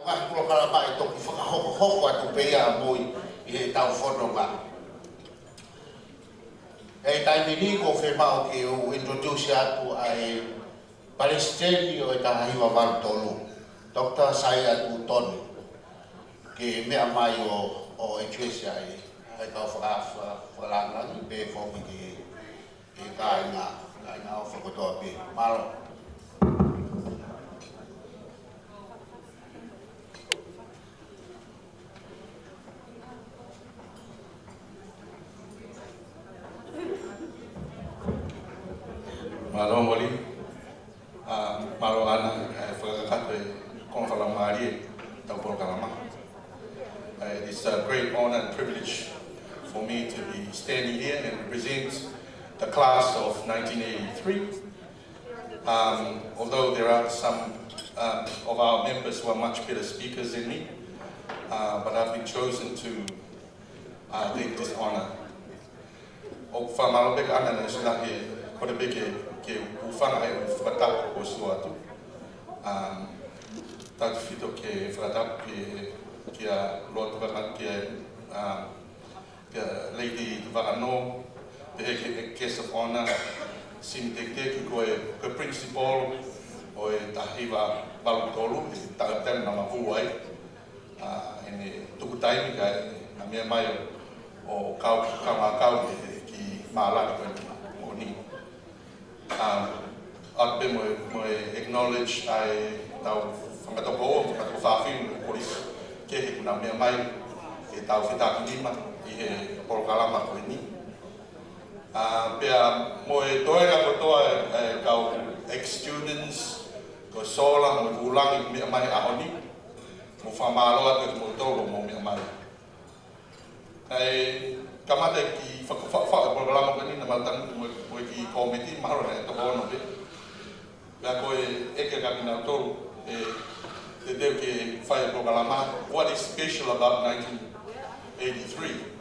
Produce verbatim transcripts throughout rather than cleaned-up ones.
Ngaahi polokalama ʻe toki fakahokohoko atu pē ia ʻamui ʻi heʻetau fononga. ʻI he taimi ni ʻoku ou fiemaʻu ke u introduce atu ʻa e Palesiteni ʻo e taha hiva valu tolu, Doctor Saia Tutone, ke meʻa mai ʻo, ʻo address ai ʻa e kau faka-, faka-, fakalāngilangi pea foki ki he kāinga, kāinga ʻofa kotoa pē. Mālō. Mālō Moli. ʻA, mālō Ana, ʻa e fakakakato e konga falamālie ʻetau polokalama. Uh, it is a great honor and privilege for me to be standing here and represent the class of nineteen eighty-three. Um, although there are some, um, of our members who are much better speakers than me, uh, but I've been chosen to, uh, take this honor. ʻOku fakamālō pē kia Ana naʻe ʻosi lahi e kole pē ke, ke u hūfanga he fakatapu kuo ʻosi ʻoatu. Um, tautefito ki he fakatapu ki, kia Lotu Vaka-, kia, um, kia Lady Tuvakanō, pehē ki he guest of honor, Simi Tekiteki, ko e, ko e principal ʻo e taha hiva valu tolu, he taʻu tena naʻa ma hū ai. ʻA, ʻene tuku taimi kae na meʻa mai ʻo, ʻo kau, kau ma kau he, he kiʻi mālaki ko eni. Um, ʻoatu pē mo e, mo e acknowledge ʻa ʻetau fanga tokoua, fanga tokoua fafine mo e kolisi kehe kuo nau meʻa mai ke tau fetakinima ʻi he polokalama ko eni. Uh, pea mo e toenga kotoa e, e kau ex-students, ko Sola mo Vulangi meʻa mai he ʻaho ni, mo fakamālō atu kimoutolu mo meʻa mai. Naʻe kamata e kiʻi fakafaʻufaʻu e polokalama ko eni naʻa mau tangutu mo, mo e kiʻi kōmiti, mahalo naʻe toko ono pē. Pea ko e ʻeke kia kinautolu ʻe, ʻe teuteu ke fai e polokalama, what is special about nineteen eighty-three?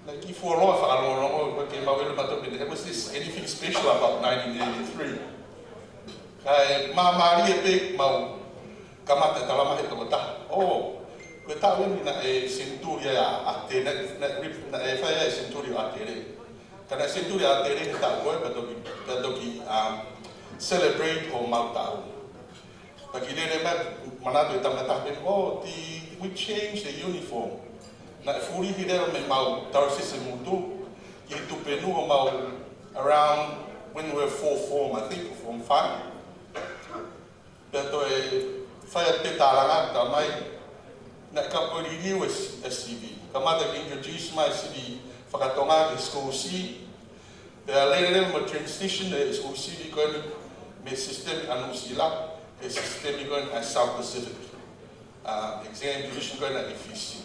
Naʻe kiʻi fuoloa fakalongolongo, ko e ke mau ʻilo mautolu pē, was this anything special about nineteen eighty-three? Kae māmālie pē mau kamata talamai ʻe he tokotaha. ʻŌ, ko e taʻu eni naʻe senituli ai ʻa ʻAtele, naʻe, naʻe, naʻe fai ai e senituli ʻo ʻAtele. Ka naʻe senituli ʻa ʻAtele he taʻu ko ē, pea toki, pea toki, um, celebrate homau taʻu. Pea kiʻi lele mai, manatu e tangata pē, ʻō, the, we changed the uniform. Naʻe fulihi leva mei heʻemau tausisi ngutu ki he tupe nuʻu ʻo mau around when we were fourth form, I think, form five. Pea toe fai atu pē tālanga, talamai naʻe ka ko e liliu e s-, e sivi. Kamata ke introduce mai e sivi fakatonga ki he school C. Pea lele leva mo e transition e school C ko eni mei he system ʻa Nuʻu Sila ki he system ko eni ʻa South Pacific. Uh, exam division ko eni ʻa Fisi.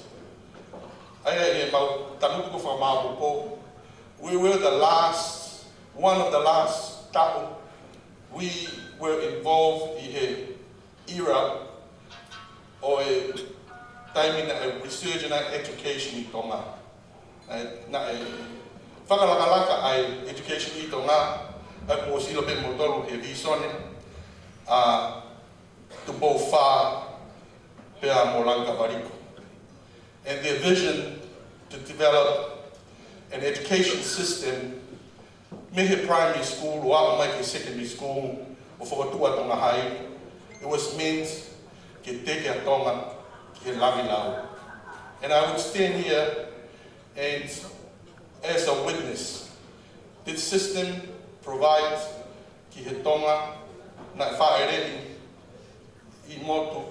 ʻA ia ʻi heʻemau tangutu ko e fakamāʻopoʻopo, we were the last, one of the last taʻu we were involved ʻi he era ʻo e taimi naʻe resurgent ai e education ʻi Tonga. Naʻe, naʻe fakalakalaka ai e education ʻi Tonga, ʻa ia kuo ʻosi ʻilo pē ʻe moutolu he visone ʻa Tupou Fā pea mo Langikavaliku. And their vision to develop an education system mei he primary school ʻo aʻu mai ki he secondary school ʻo fokotuʻu ʻa Tonga High, it was meant ke teke ʻa Tonga ki he langi lau. And I would stand here and as a witness, this system provides ki he Tonga naʻe fāʻeleʻi ʻi motu,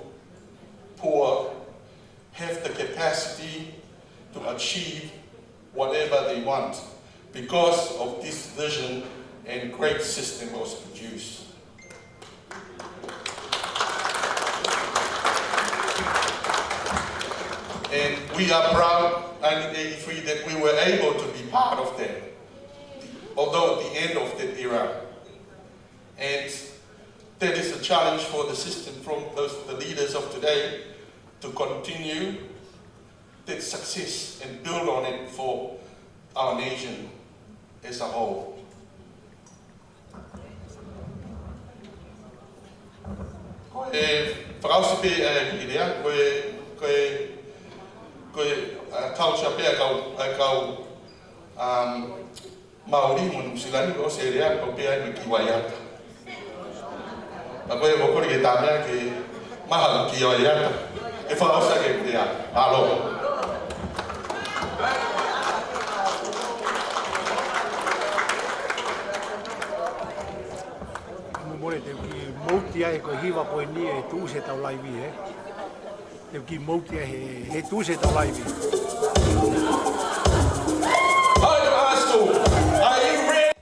poor, have the capacity to achieve whatever they want because of this vision and great system was produced. And we are proud, nineteen eighty-three, that we were able to be part of that, although at the end of that era. And that is a challenge for the system from those, the leaders of today to continue that success and build on it for our nation as a whole. Ko e Fakaʻosi pē ʻa e kiʻi lea, ko e, ko e, ko e, ʻa, culture pē ʻa e kau, ʻa e kau, um, Māori mo Nuʻusila ni, ko e lea ʻoku pehē ai mo e kiʻi waiata. Ka ko e ʻoku ou kole ke tā meʻa ke maha kiʻi waiata. Ke fakaʻosi ʻa e kiʻi lea. Mālō. Mo mole te u kiʻi mouti ai ko e hiva ko eni e tuʻusi ʻetau laivi, ē. Te u kiʻi mouti ai he, he tuʻusi ʻetau laivi. Hi, Pastor. Are you ready?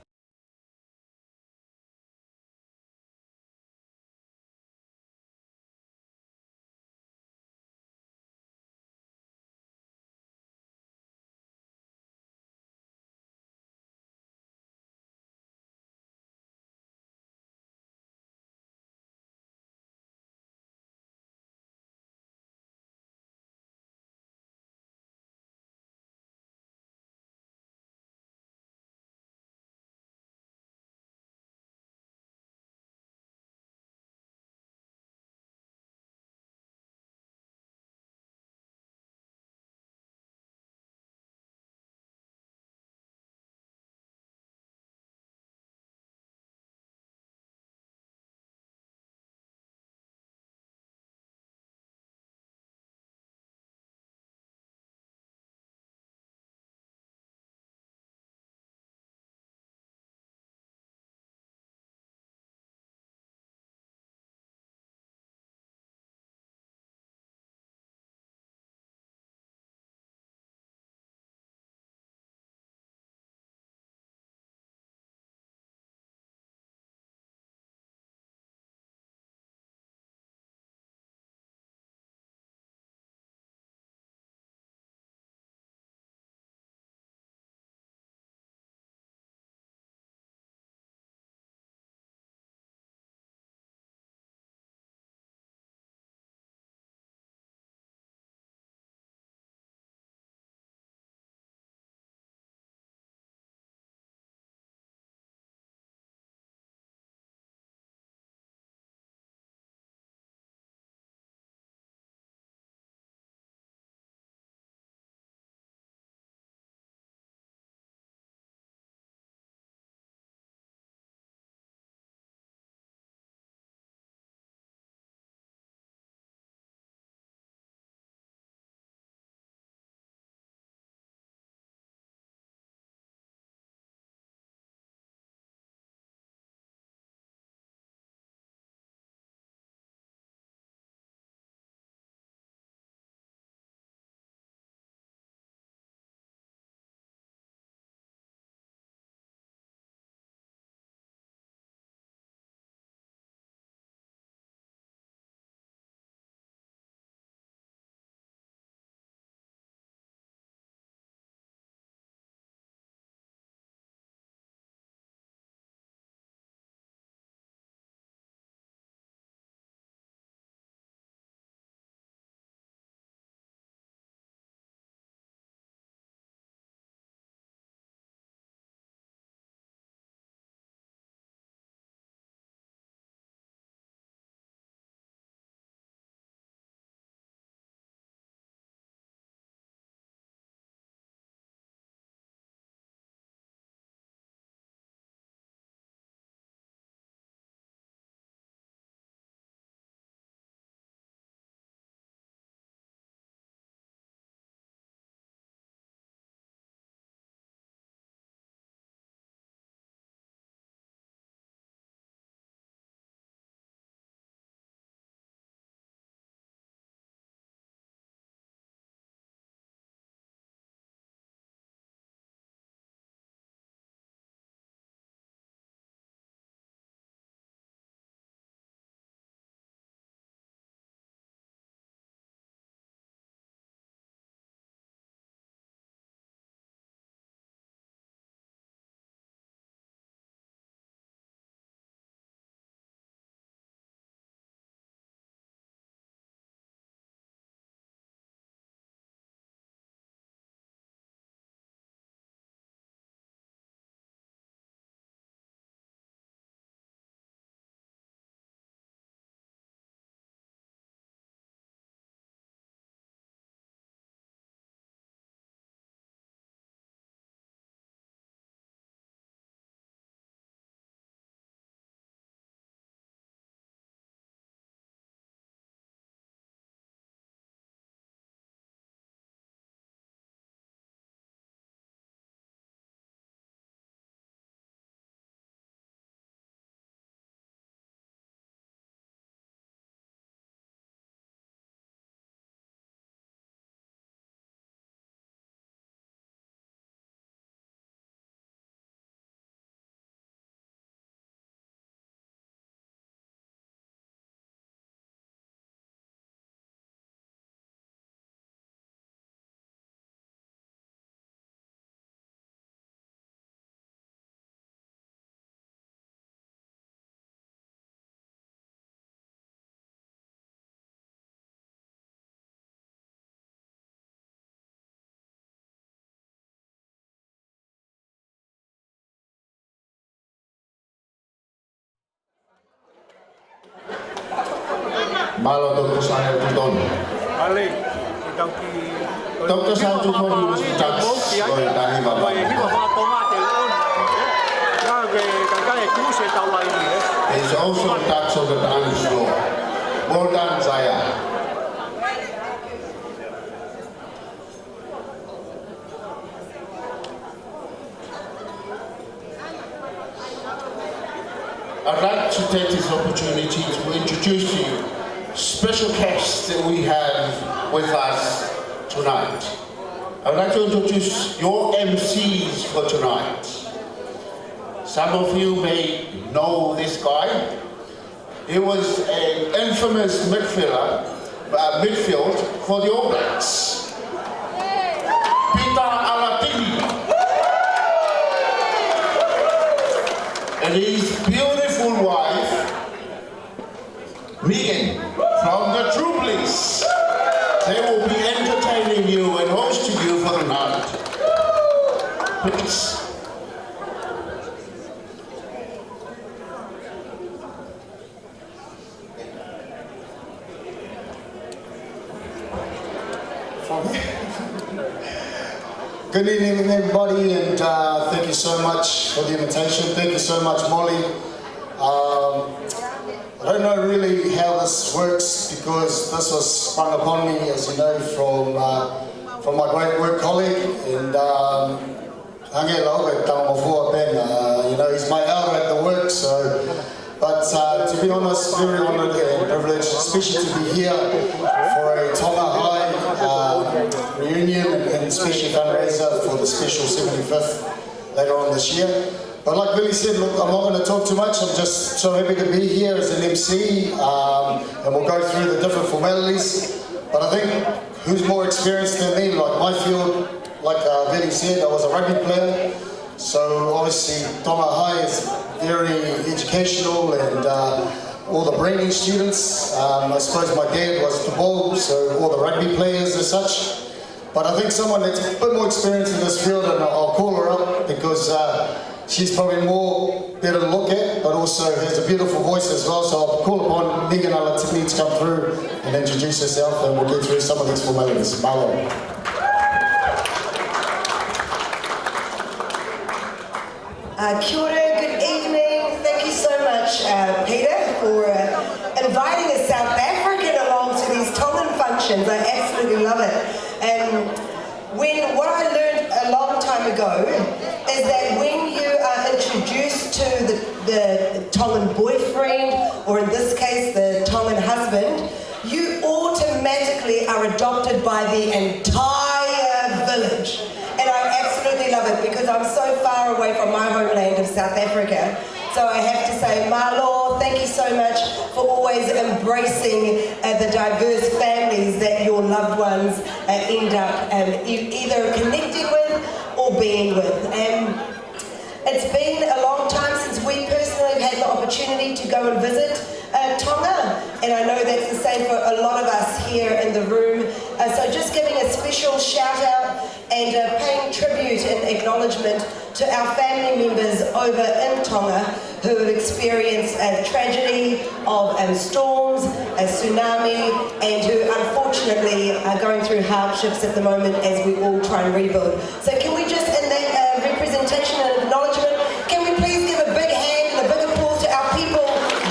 Mālō, Doctor Saia Tutonu. Mālō, Doctor Saia Tutonu was the Dutch lawyer, Tahi Vavā. He's also Dutch of the Danish law. Well done, Saia. I'd like to take this opportunity to introduce to you special guests that we have with us tonight. I'd like to introduce your M Cs for tonight. Some of you may know this guy. He was an infamous midfielder, uh, midfield for the All Blacks. Pita Alatini and his beautiful wife, Megan, from the True Blues. They will be entertaining you and hosting you for the night. Please. Good evening, everybody, and, uh, thank you so much for the invitation. Thank you so much, Molly. Um, I don't know really how this works because this was sprung upon me, as you know, from, uh, from my great work colleague, and, um, Ange Lau, uh, you know, he's my elder at the work, so, but, uh, to be honest, very honoured and privileged, especially to be here for a Tonga High, uh, reunion and, and especially fundraiser for the special seventy-fifth later on this year. But like Billy said, look, I'm not gonna talk too much. I'm just so happy to be here as an M C, um, and we'll go through the different formalities. But I think who's more experienced than me? Like my field, like, uh, Billy said, I was a rugby player. So obviously, Tonga High is very educational and, uh, all the brainy students. Um, I suppose my dad was the ball, so all the rugby players as such. But I think someone that's a bit more experienced in this field, and I'll call her up because, uh, she's probably more better to look at, but also has a beautiful voice as well. So I'll call upon Megan Alatini to come through and introduce herself, and we'll get through some of these formalities. Mālō. Uh, kia ora, good evening. Thank you so much, uh, Peter, for, uh, inviting a South African along to these Tongan functions. I absolutely love it. And when, what I learned a long time ago is that when you are introduced to the, the Tongan boyfriend, or in this case, the Tongan husband, you automatically are adopted by the entire village. And I absolutely love it because I'm so far away from my homeland of South Africa. So I have to say, mālō, thank you so much for always embracing, uh, the diverse families that your loved ones, uh, end up, um, e- either connecting with or being with. And it's been a long time since we personally have had the opportunity to go and visit, uh, Tonga, and I know that's the same for a lot of us here in the room. Uh, so just giving a special shout out and, uh, paying tribute and acknowledgement to our family members over in Tonga who have experienced a tragedy of, um, storms, a tsunami, and who unfortunately are going through hardships at the moment as we all try and rebuild. So can we just, in that, uh, representation and acknowledgement, can we please give a big hand and a big applause to our people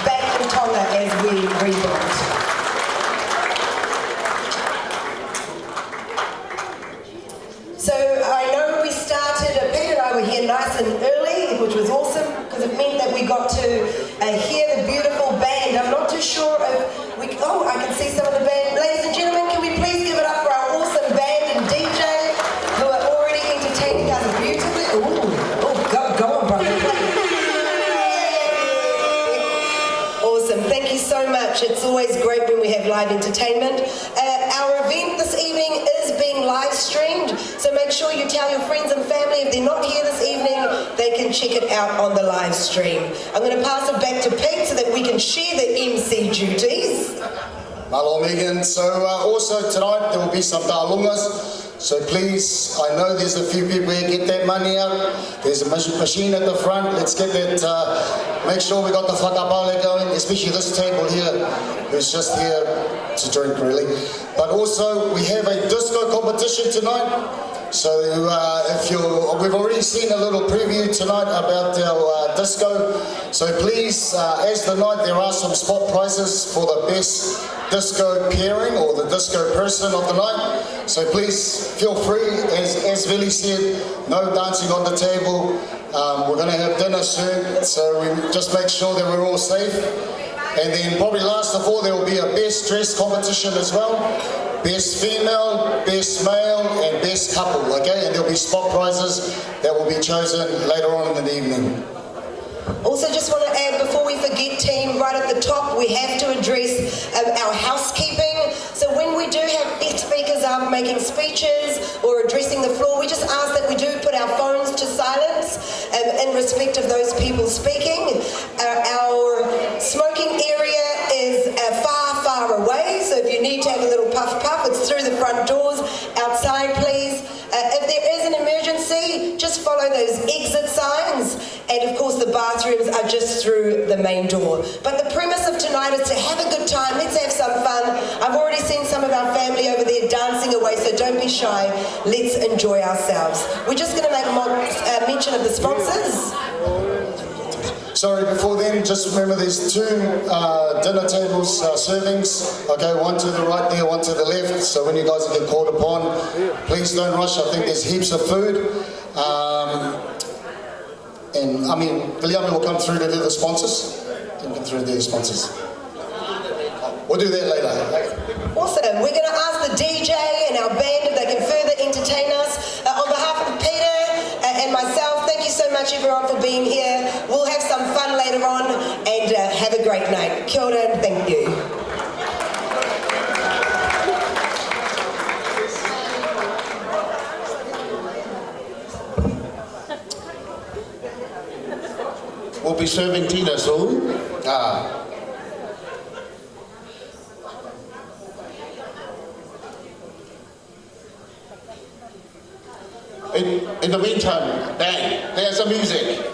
back in Tonga as we rebuild? So I know we started, uh, Pete and I were here nice and early, which was awesome, because it meant that we got to, uh, hear the beautiful band. I'm not too sure if we, oh, I can see some of the band. Ladies and gentlemen, can we please give it up for our awesome band and D J who are already entertaining us beautifully? Ooh, oh, go, go on, brother. Awesome. Thank you so much. It's always great when we have live entertainment. Uh, our event this evening is being live streamed, so make sure you tell your friends and family if they're not here this evening, they can check it out on the live stream. I'm gonna pass it back to Pete so that we can share the M C duties. Mālō, Megan. So, uh, also tonight there will be some tālungas. So please, I know there's a few people here, get that money out. There's a mach-, machine at the front. Let's get that, uh, make sure we got the fakapale going, especially this table here, who's just here to drink, really. But also, we have a disco competition tonight. So, uh, if you're, we've already seen a little preview tonight about our, uh, disco. So please, uh, as the night, there are some spot prizes for the best disco pairing or the disco person of the night. So please feel free, as, as Vili said, no dancing on the table. Um, we're gonna have dinner soon, so we just make sure that we're all safe. And then probably last of all, there will be a best dress competition as well. Best female, best male, and best couple, okay? And there'll be spot prizes that will be chosen later on in the evening. Also, just want to add, before we forget, team, right at the top, we have to address, um, our housekeeping. So when we do have guest speakers up making speeches or addressing the floor, we just ask that we do put our phones to silence, um, in respect of those people speaking. Uh, our smoking area is, uh, far, far away, so if you need to have a little puff puff, it's through the front doors. Outside, please. Uh, if there is an emergency, just follow those exit signs. And of course, the bathrooms are just through the main door. But the premise of tonight is to have a good time. Let's have some fun. I've already seen some of our family over there dancing away, so don't be shy. Let's enjoy ourselves. We're just gonna make mo-, uh, mention of the sponsors. Sorry, before then, just remember there's two, uh, dinner tables, uh, servings. Okay, one to the right there, one to the left. So when you guys get called upon, please don't rush. I think there's heaps of food. Um, and, I mean, Viliami will come through to do the sponsors. He'll come through to do the sponsors. We'll do that later. Awesome. We're gonna ask the D J and our band if they can further entertain us. Uh, on behalf of Peter, uh, and myself, thank you so much, everyone, for being here. We'll have some fun later on, and, uh, have a great night. Kia ora and thank you. We'll be serving tea soon. Ah. In, in the meantime, bang, there's some music.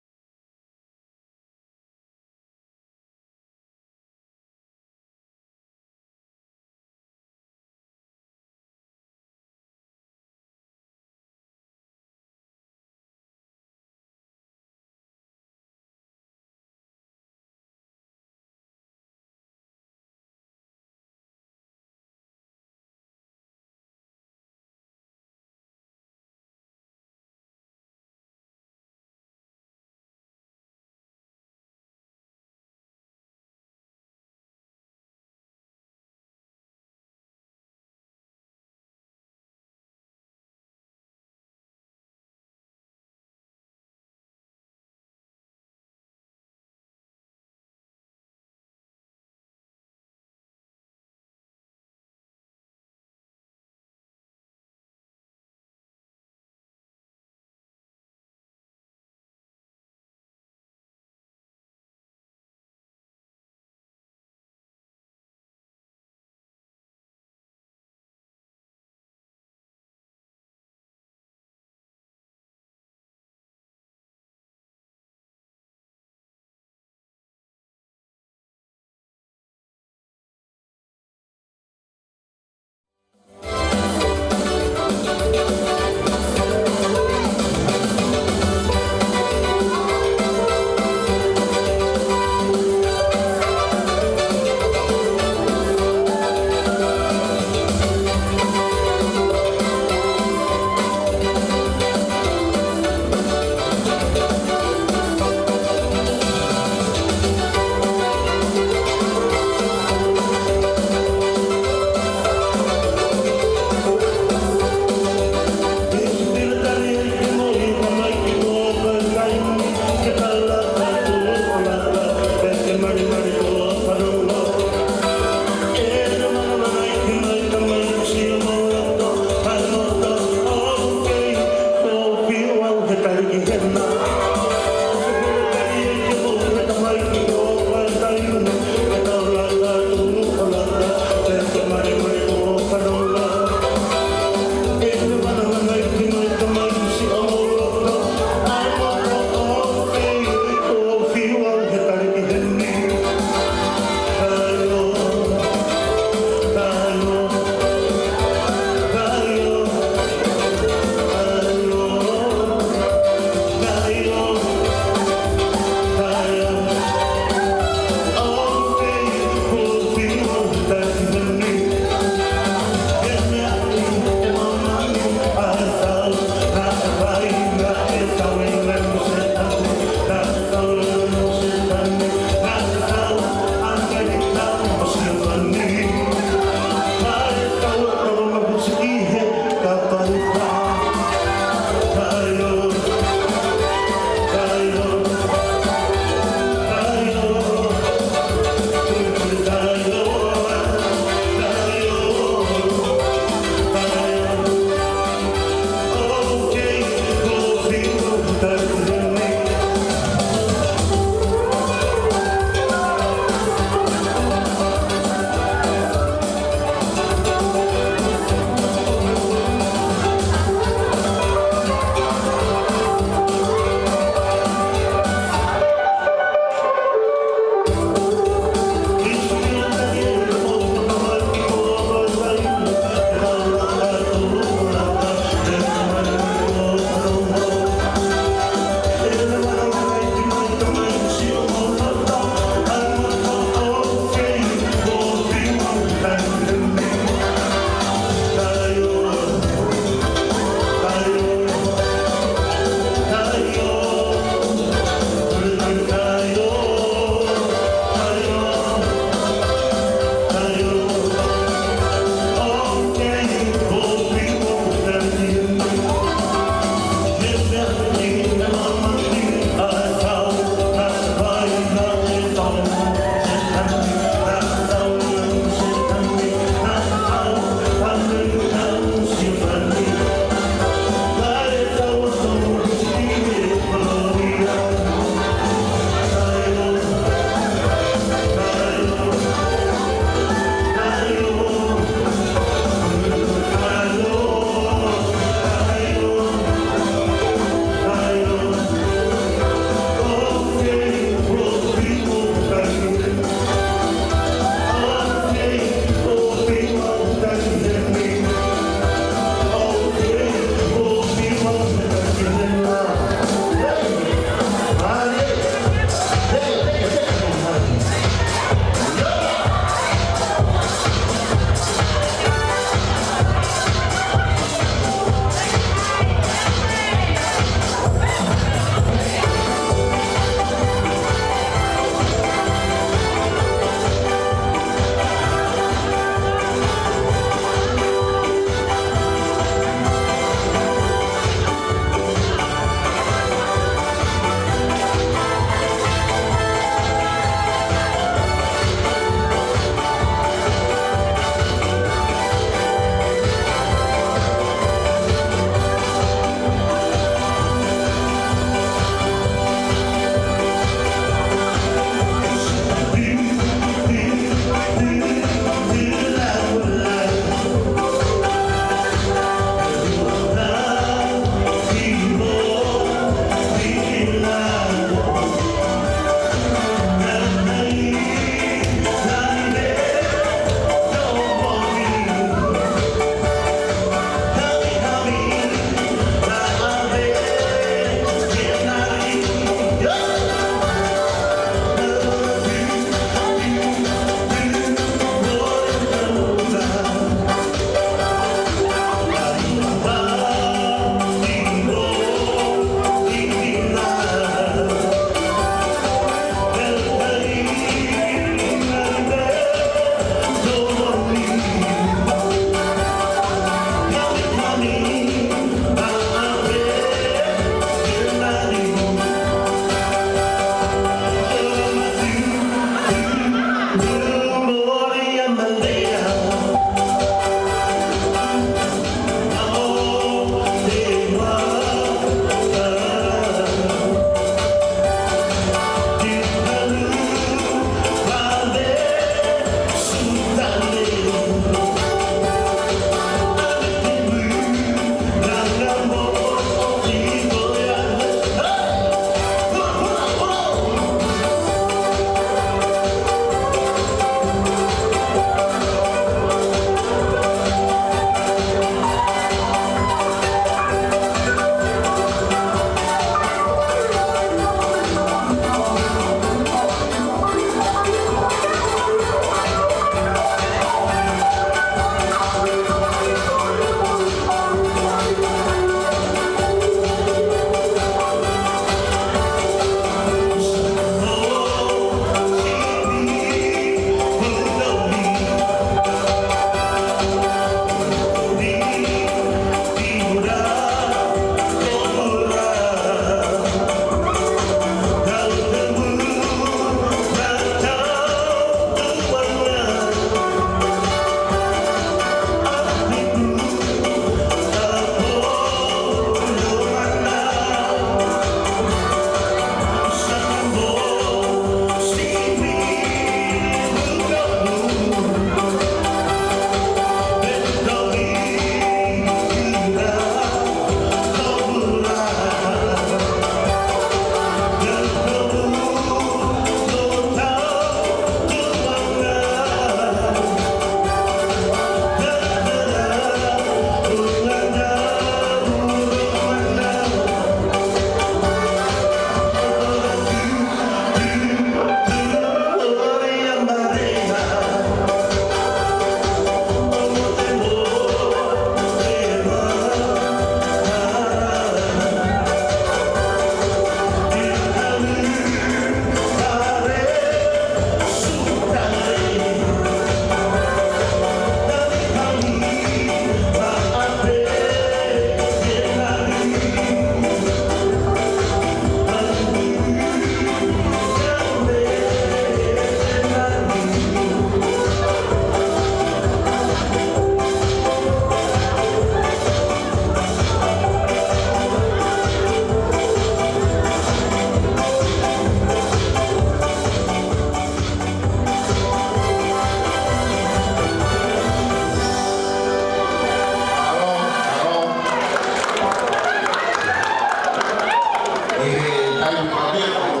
Taimi ko ē ʻoku,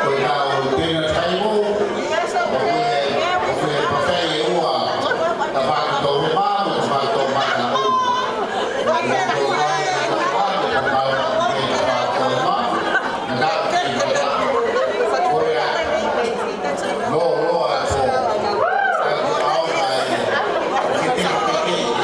ko e tau tena taimo, ʻoku ʻi ai, ʻoku ʻi ai e pafai ʻe ua, tafaʻaki tō he mā, mo tafaʻaki tō mā ka u. Ko e tau tō mā, ko e tau mā, ko e tau mā, ko e tau mā. Na ka ke mata. Ko e a. Lo, lo a ko. Ka ke ao ka e. Ke te ke ke ke.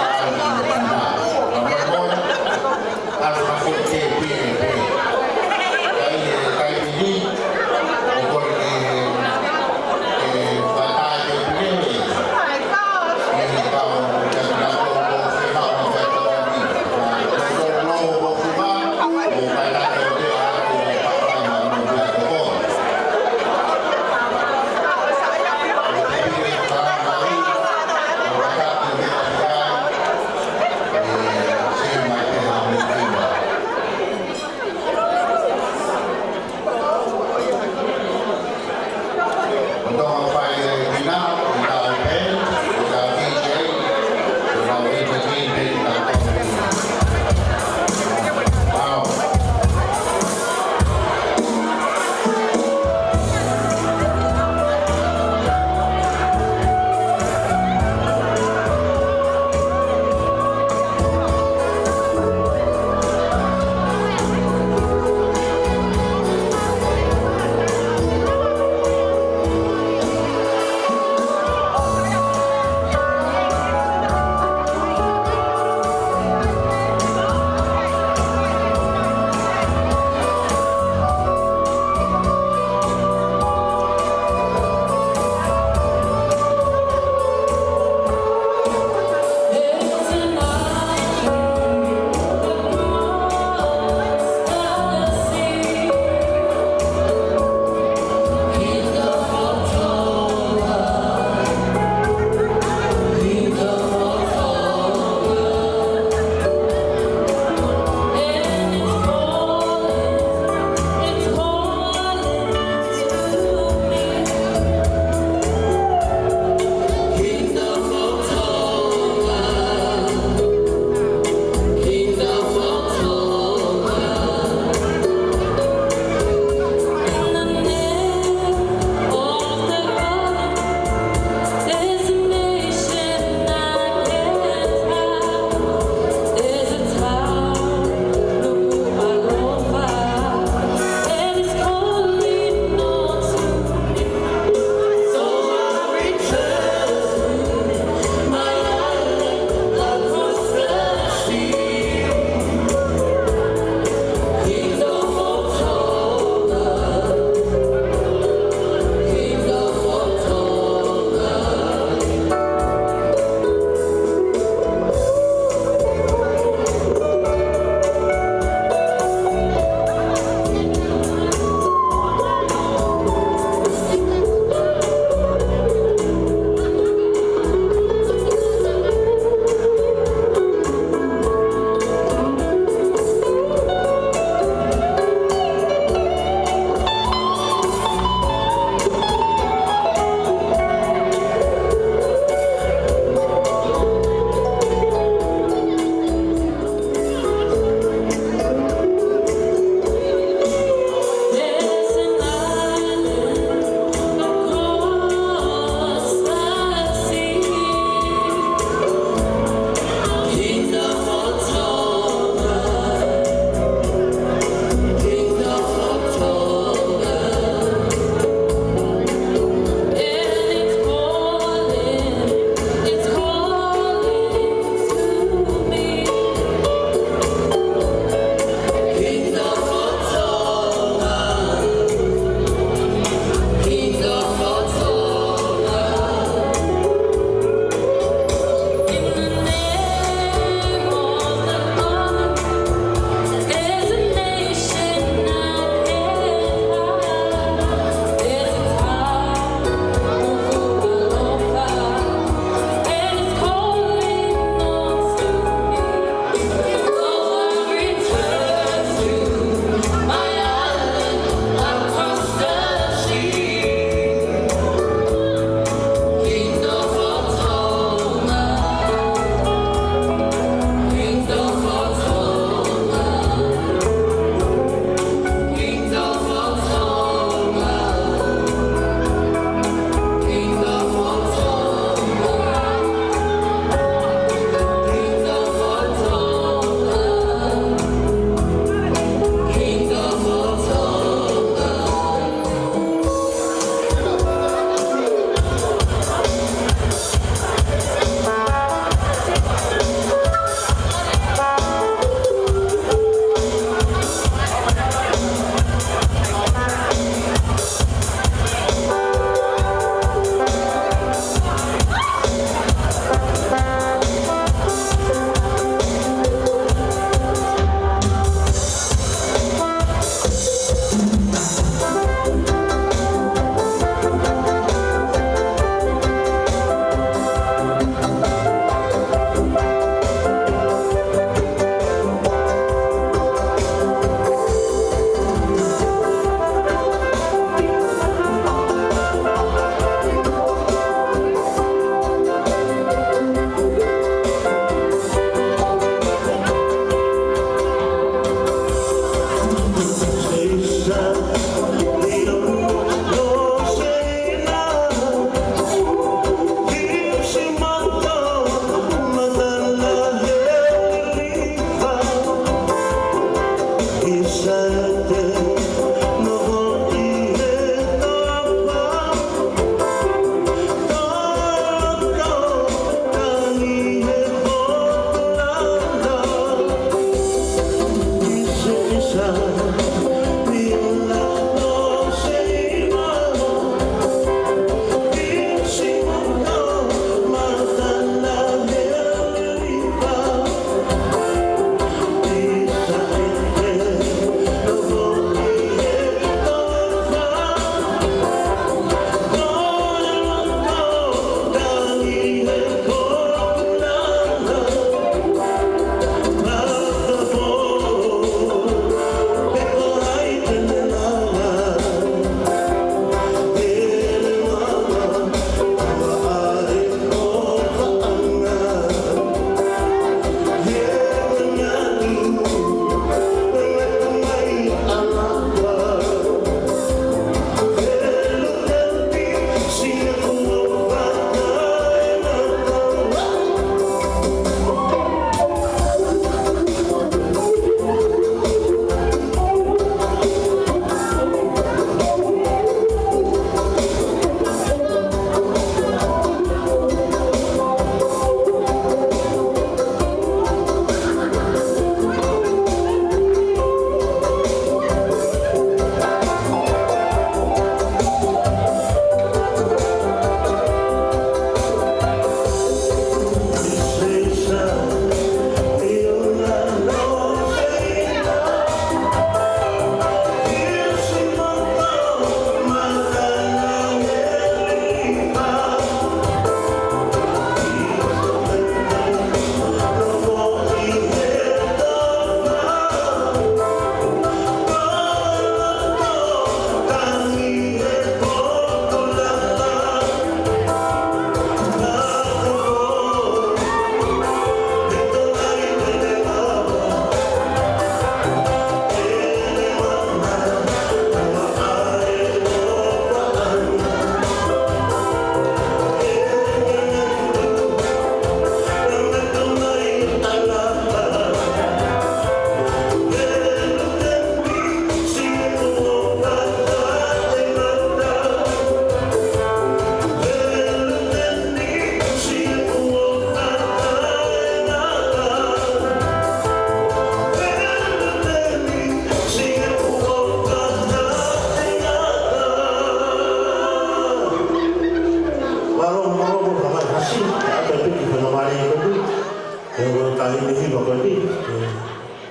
Hiva ko eni, ē,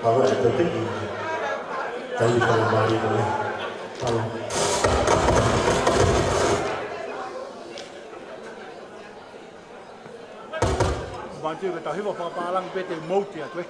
pala e tepeki. Taimi fakamālie ko ē. Pala. Manatu ke tau hiva fakapālangi pē te mou ʻoatu ē.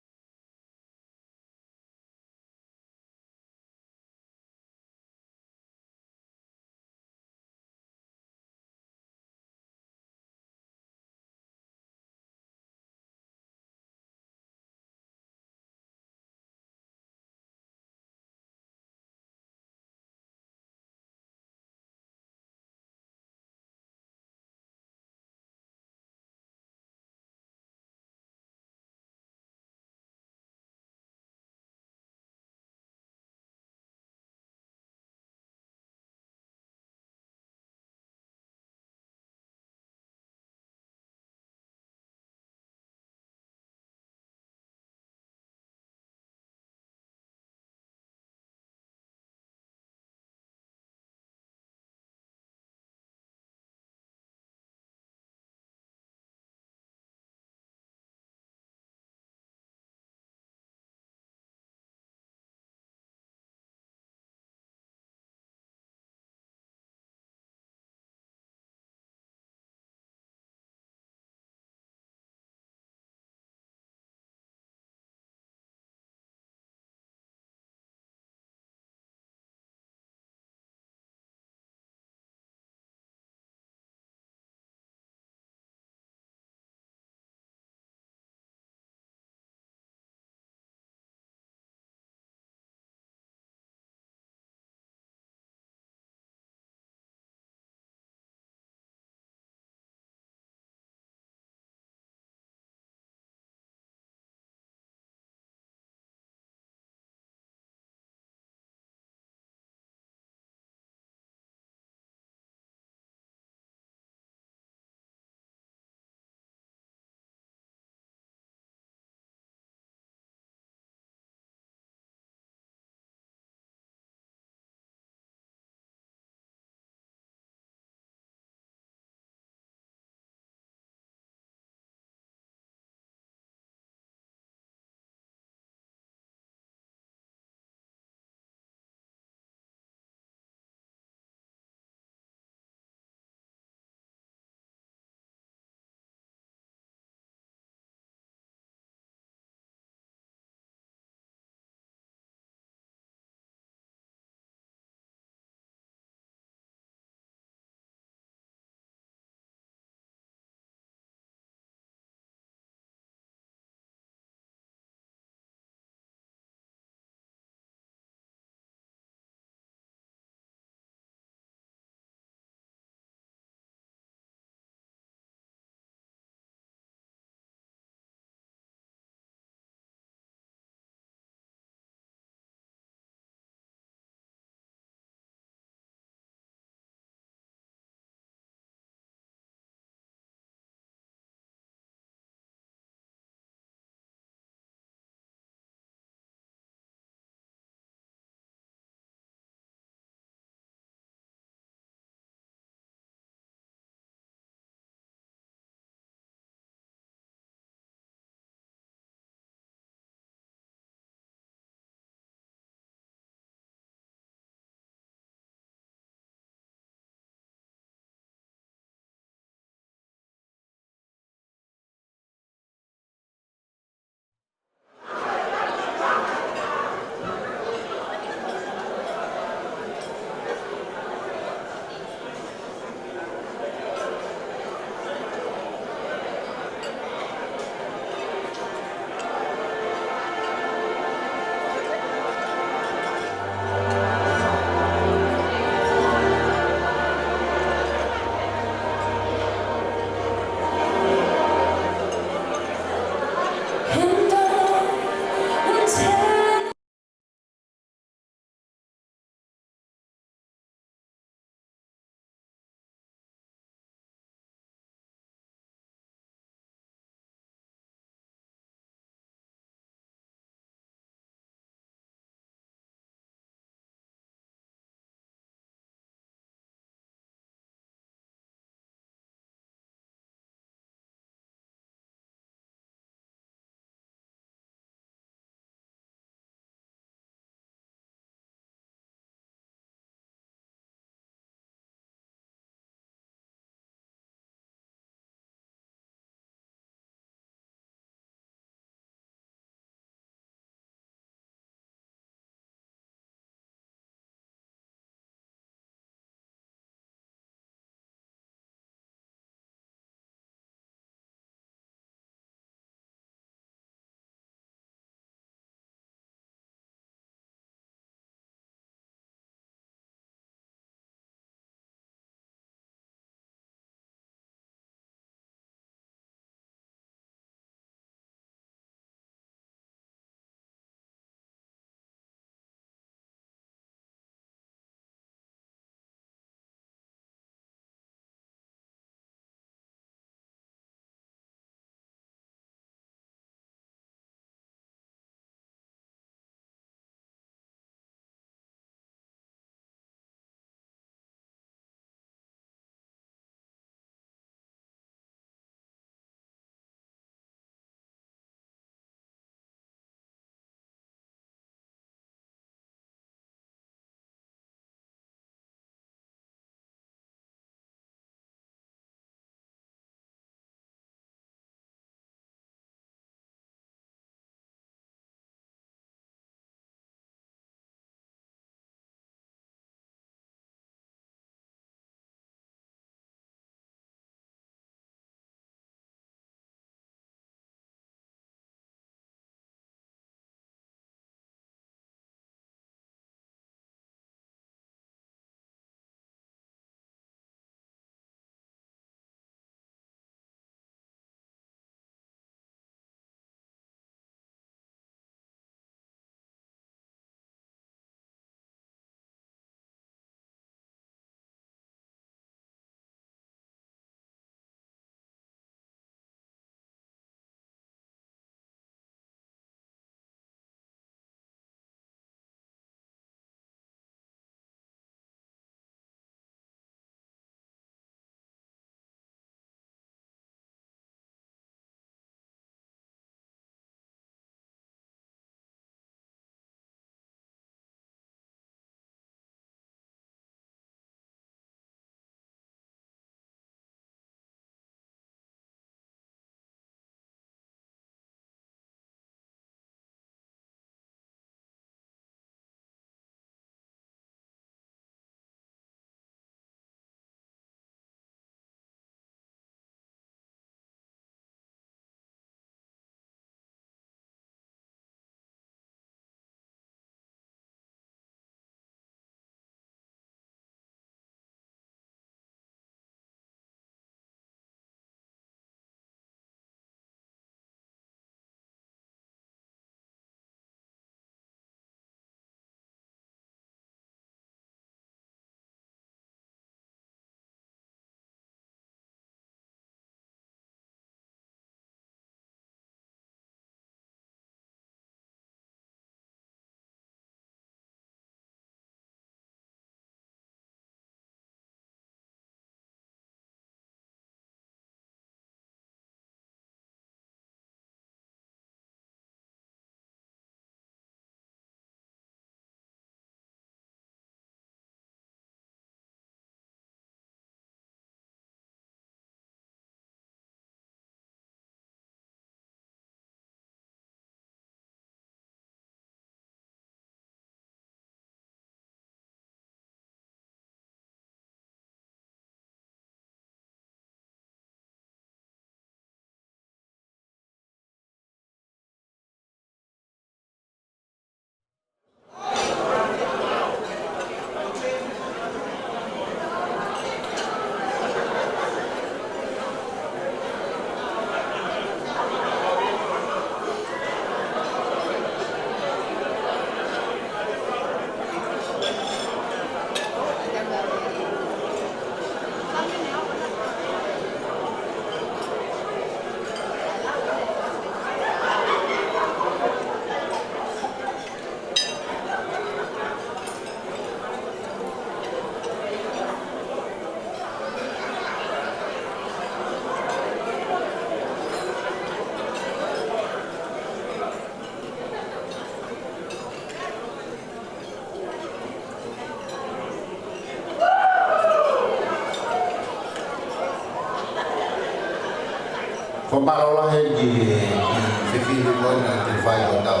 Mālō lahi ki he, ki he fefine ko ena naʻe fai ʻo tau.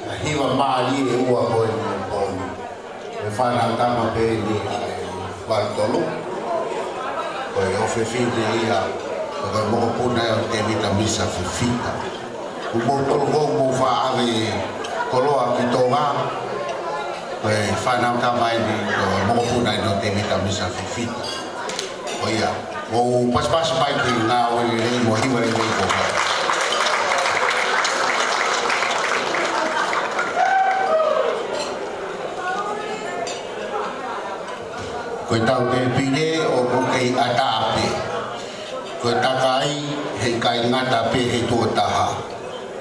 Naʻe hiva mālie ʻe ua ko eni ʻo pō ni. Ko e fānau tama pē eni ʻe valu tolu. Ko e ʻofefine ia, ko e mokopuna ia ʻo Tēvita Misa Fifita. Kuo mou tolu ko ē mou faʻa ʻave koloa ki Tonga. Ko e fānau tama eni, ko e mokopuna eni ʻo Tēvita Misa Fifita. ʻO ia, mou pasipasi mai ki he ngāue lelei mo e hiva lelei ko ia. Ko e tau tēpile ʻoku kei ʻatā pē. Ko e takai heʻikai ngata pē he tuʻo taha.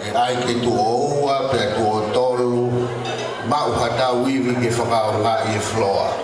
ʻE ʻai ke tuʻo ua pea tuʻo tolu, maʻu ha tau ivi ke fakaʻaongaʻi e floor.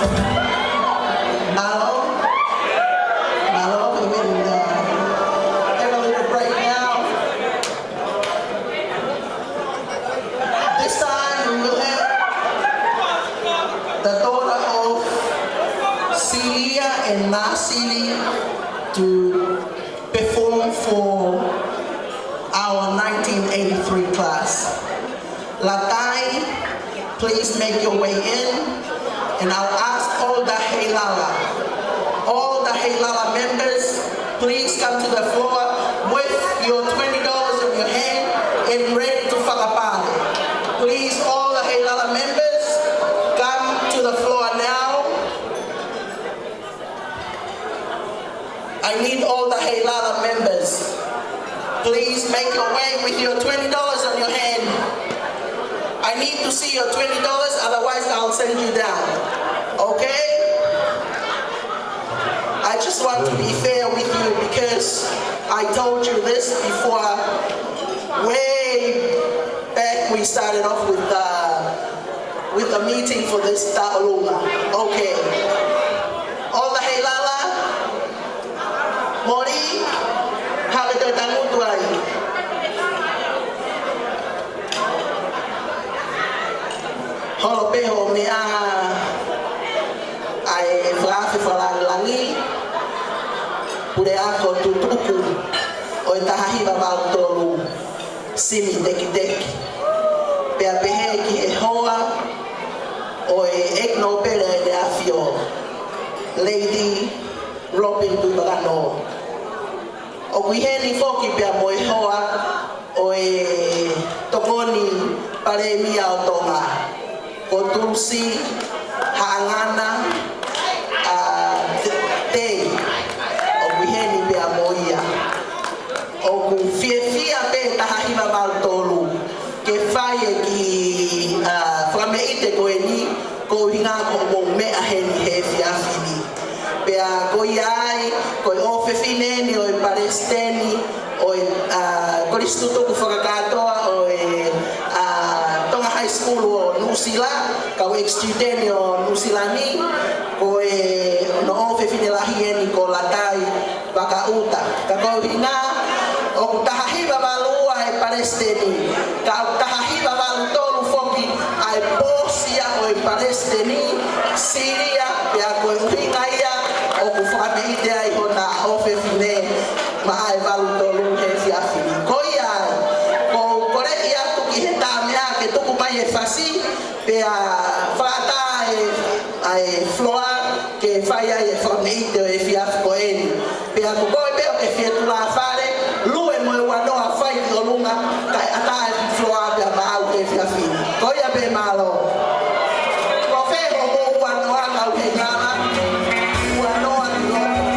Hello? Hello? We can, uh, have a little break now. This time we will have the daughter of Celia and Marceli to perform for our nineteen eighty-three class. Latai, please make your way in, and I'll ask all the Heilala, all the Heilala members, please come to the floor with your twenty dollars in your hand and ready to fakapale. Please, all the Heilala members, come to the floor now. I need all the Heilala members. Please make your way with your twenty dollars on your hand. I need to see your twenty dollars, otherwise I'll send you down. Okay? I just want to be fair with you because I told you this before, way back we started off with the with the meeting for this Taʻolunga. Okay. All the Heilala, Moli, hake toe tangutu ai. Holo pē hoʻo meʻa ʻa e fakaafe fakalāngilangi, Puleako Tutuku ʻo e taha hiva valu tolu, Simi Tekiteki. Pea pehē ki he hoa ʻo e ʻEiki Nōpele ʻEne ʻAfio, Lady Robin Tuʻivakanō. ʻOku ʻi heni foki pea mo e hoa ʻo e Tokoni Palēmia ʻo Tonga, ko Tulusi Haʻangana, ʻa, Te-, Tei, ʻoku ʻi heni pea mo ia. ʻOku fiefia pē taha hiva valu tolu ke fai e kiʻi, ʻa, fakameʻite ko eni, ko e ʻuhinga ko hoʻomou meʻa heni he efiafi ni. Pea ko ia ai, ko e ʻofefine eni ʻo e palesiteni ʻo e, ʻa, Kolisi Tutuku Fakakātoa ʻo e, ʻa, Tonga High School ʻo Nuʻusila, kau ex-student ʻo Nuʻusila ni, ko e, hono ʻofefine lahi eni ko Latai Vakaʻuta. Ka ko e ʻuhinga, ʻoku taha hiva valu ua e palesiteni, ka ʻoku taha hiva valu tolu foki ʻa e pōsi ia ʻo e palesiteni, Silia, pea ko e ʻuhinga ia ʻoku fakameʻite ai hona ʻofefine maʻa e valu tolu he efiafi ni. Ko ia ai, ʻoku ou kole atu ki he tama ke tuku mai e fasi, pea fakaʻatā e, ʻa e floor ke fai ai e fakameʻite ʻo e efiafi ko eni. Pea ko koe pē ʻoku ke fie tulafale, lue mo e ua noa fai ki ʻolunga, kae ʻatā e floor pea maʻau he efiafi ni. Ko ia pē, mālō. Ko fē hoʻomou ua noa, kau Heilala? Ua noa ki loto.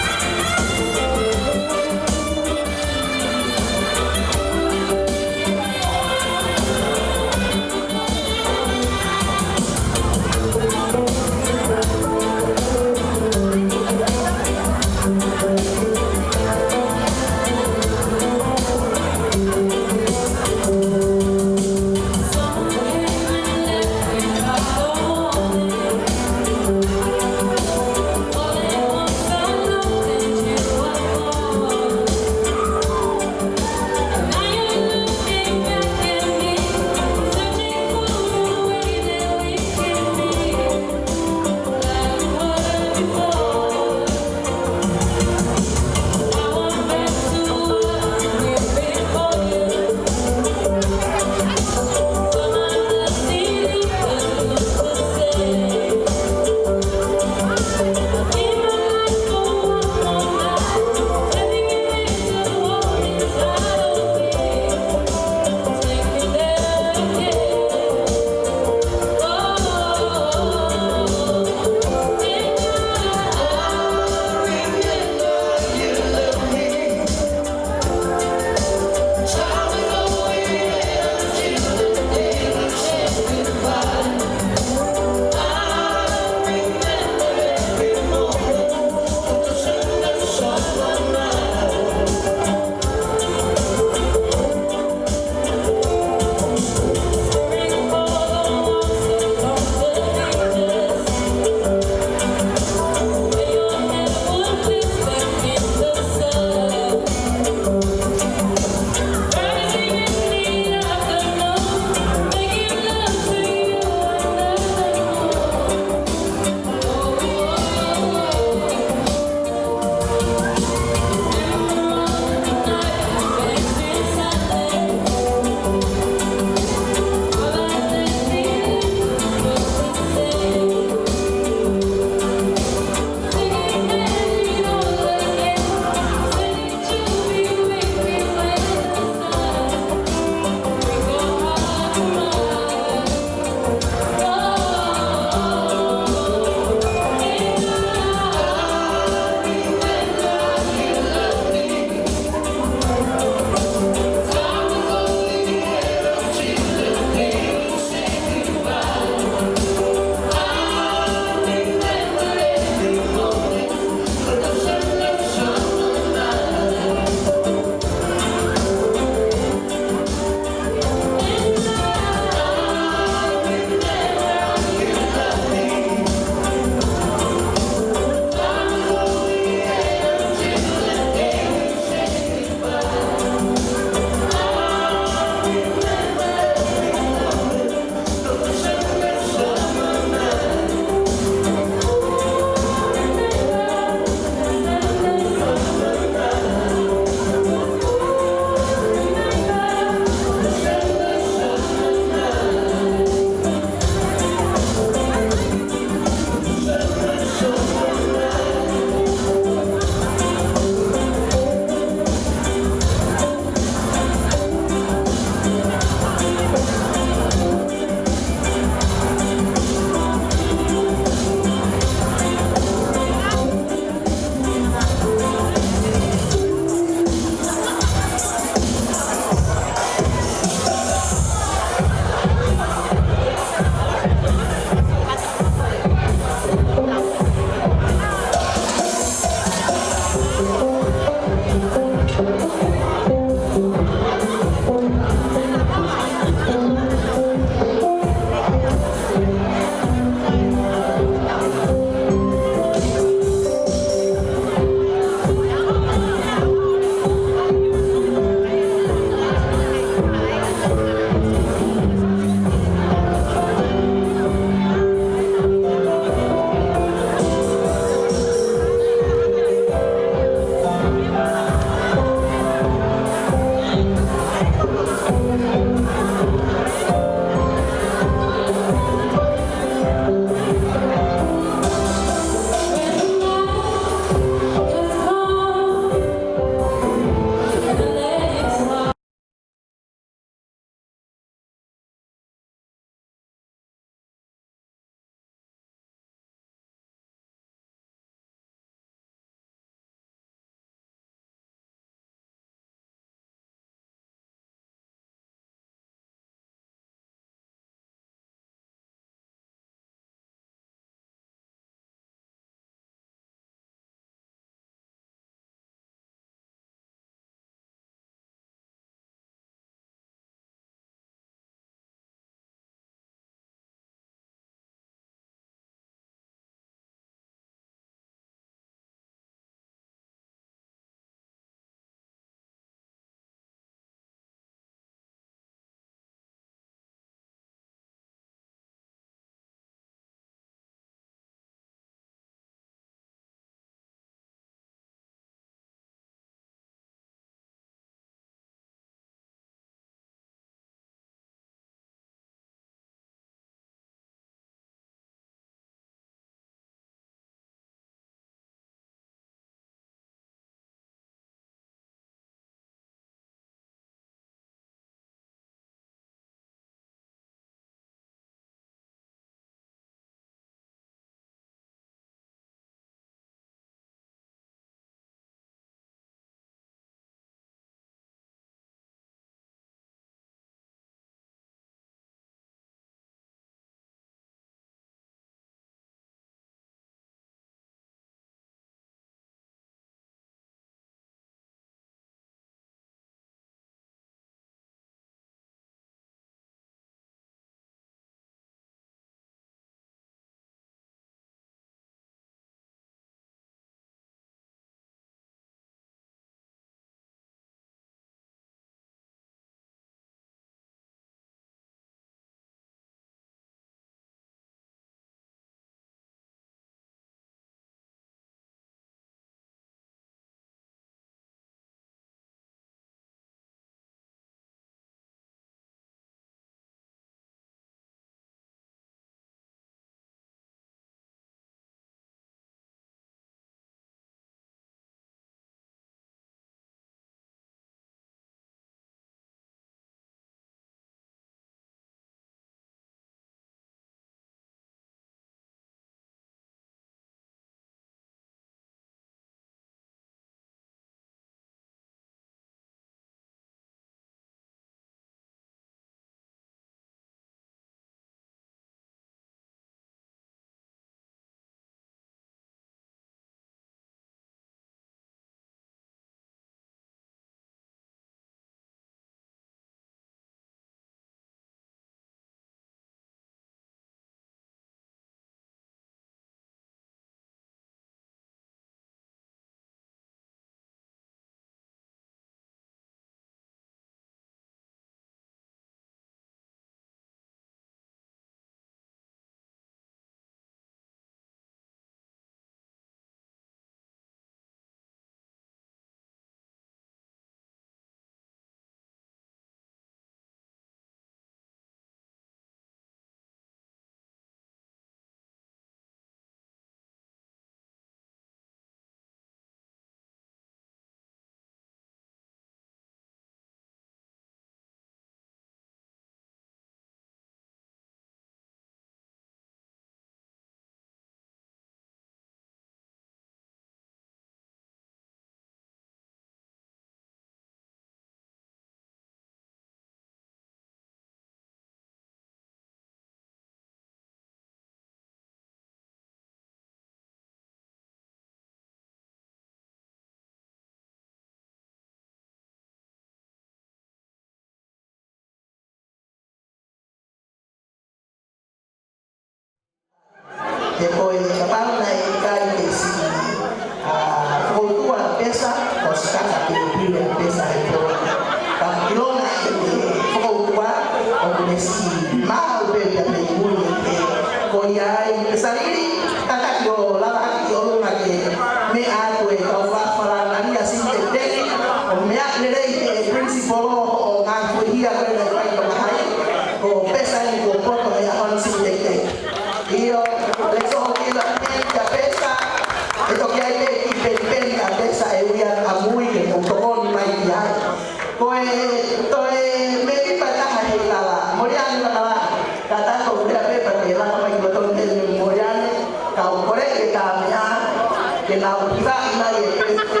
Nau kilaʻi mai e pēpē,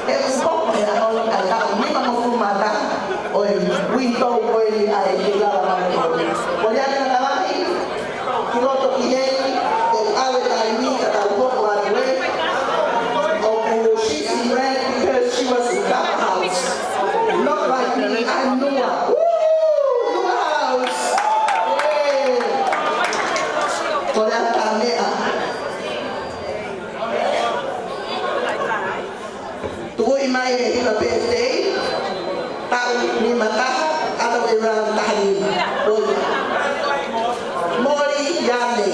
he ʻoku hoko he ʻaho ni ʻa e taʻu nimangofulu mā taha ʻo e uitou ko eni ʻa e Kei Lava Mautolu. Ko ia ʻa e tamaiki, ki loto ki heni, ʻoku ʻave taimi ka tau hoko atu ē. ʻOku she's in red because she was in Kava House. Not like me, I'm Nua. Woo! Nua House! Yeah! Ko ia ʻa e meʻa. Tuʻutuʻuni mai e hiva birthday, taʻu nima taha, ʻata e round taha nima. Oi. Moli Yane.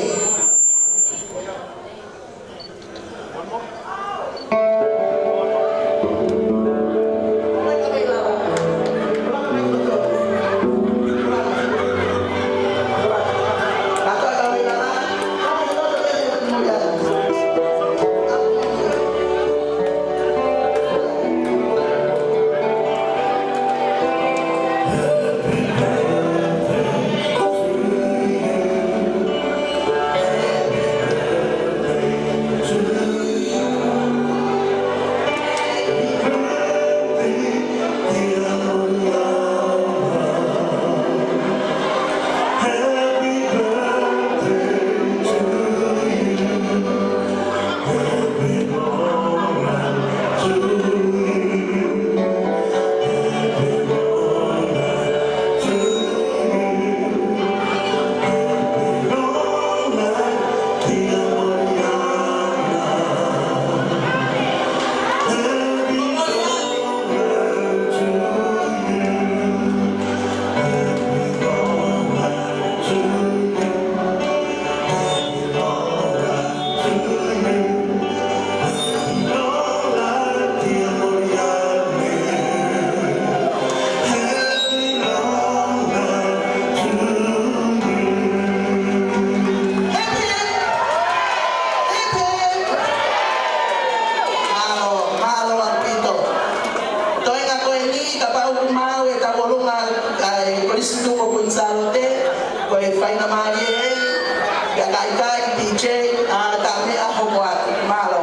Mālō, mālō ʻaupito. Toenga ko eni, kapau ʻoku maau e tauʻolunga ʻa e Kolisi Tuʻu ʻo Kuini Sālote, ko e faingamālie ē, ʻa e kaikai, DJ, ʻa e taʻu meʻa hoko atu. Mālō.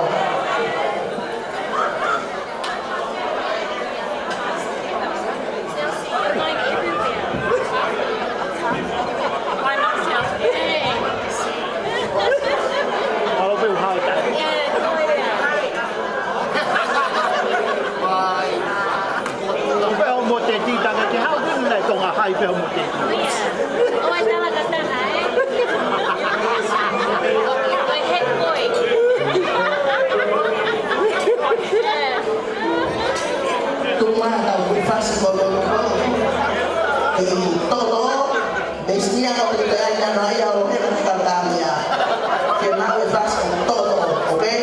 Pea hoʻomo teti, taga ke hau kunu nai Tonga Hai pea hoʻomo teti. ʻO e tala kataha, ē? ʻO e head boy. Tuʻu mai ʻetau fasi ko lo ko. ʻEi, toto. Mesitia ka ʻoku ʻi ai nana ia ʻo he kau tāmia. Ke maʻu e fasi ʻo toto, okay?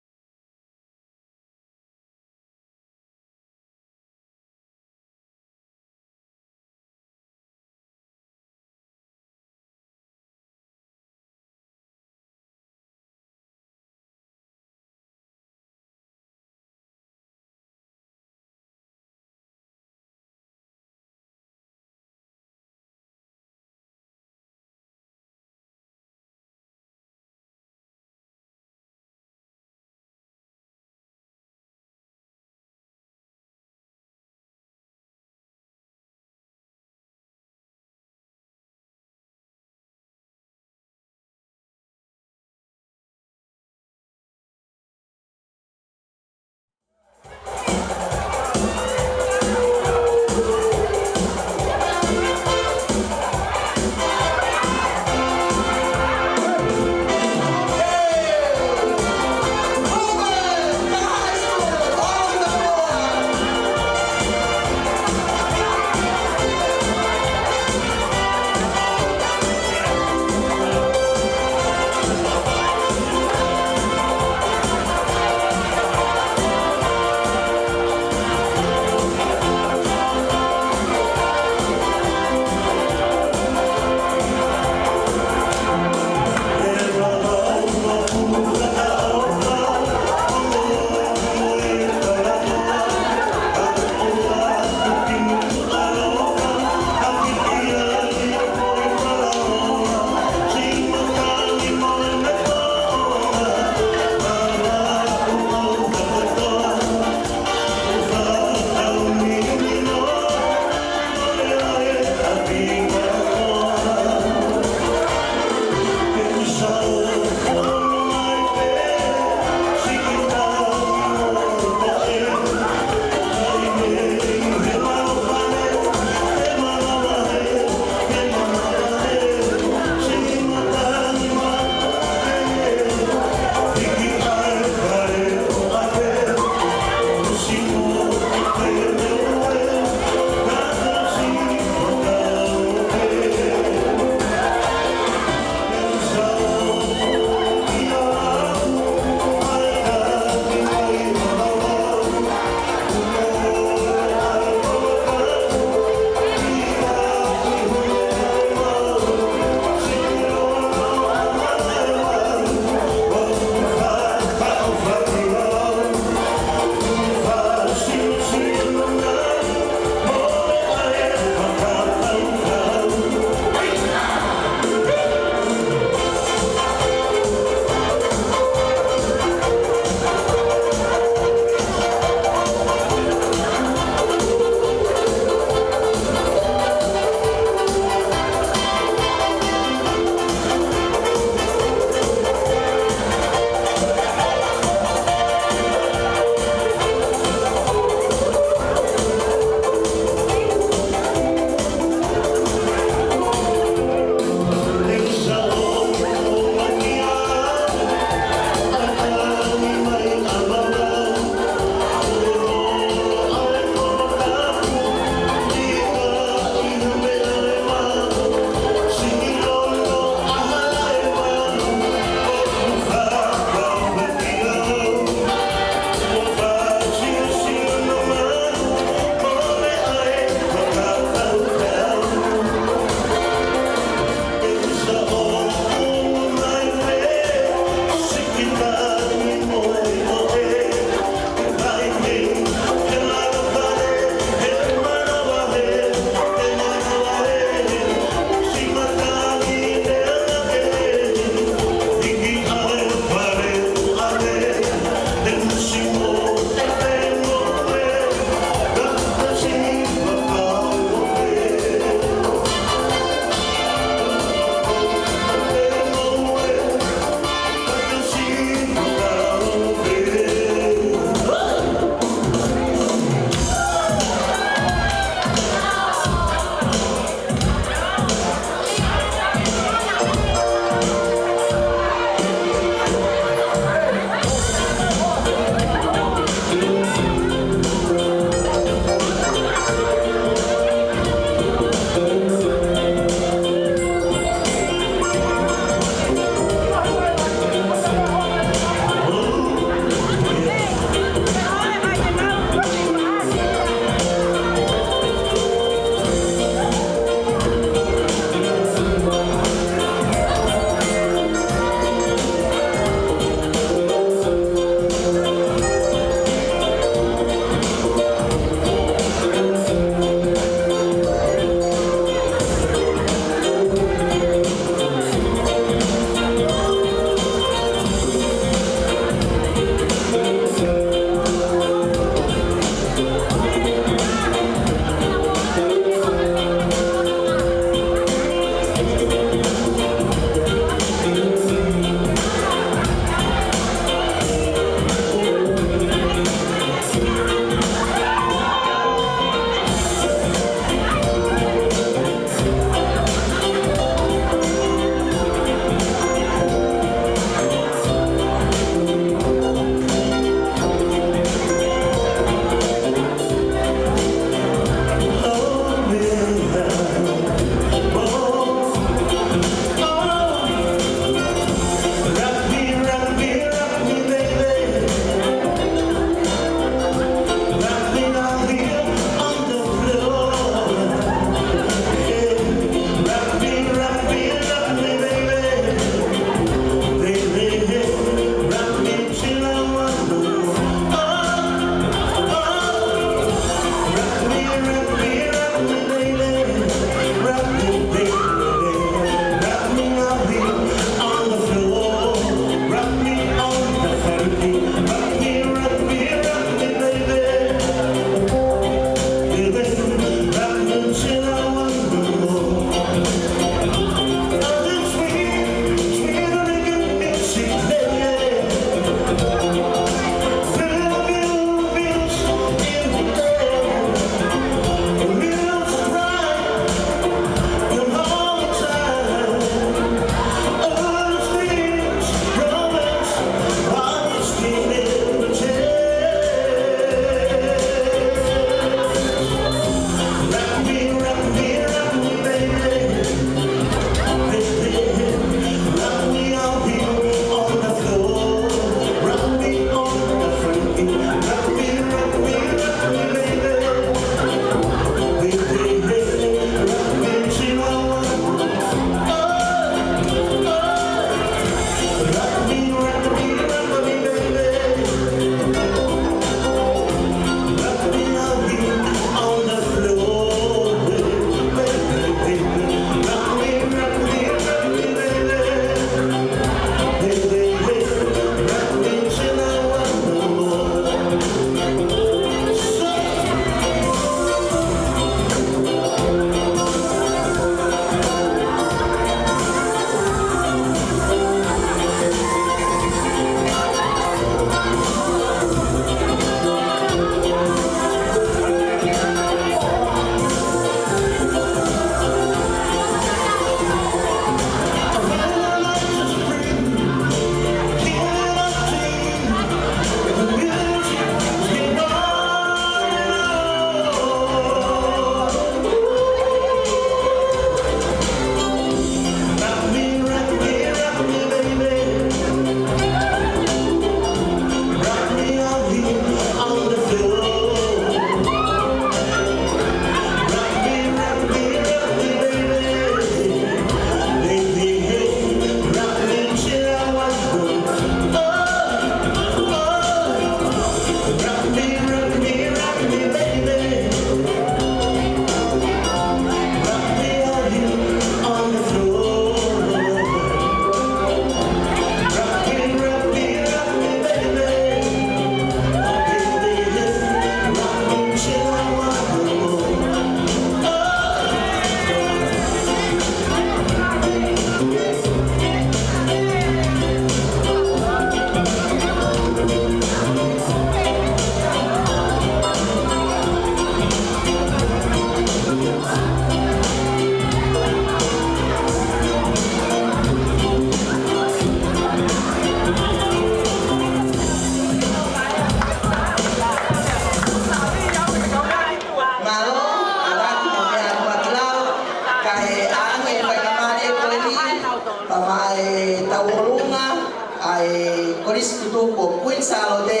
Tupu, Kuini Sālote,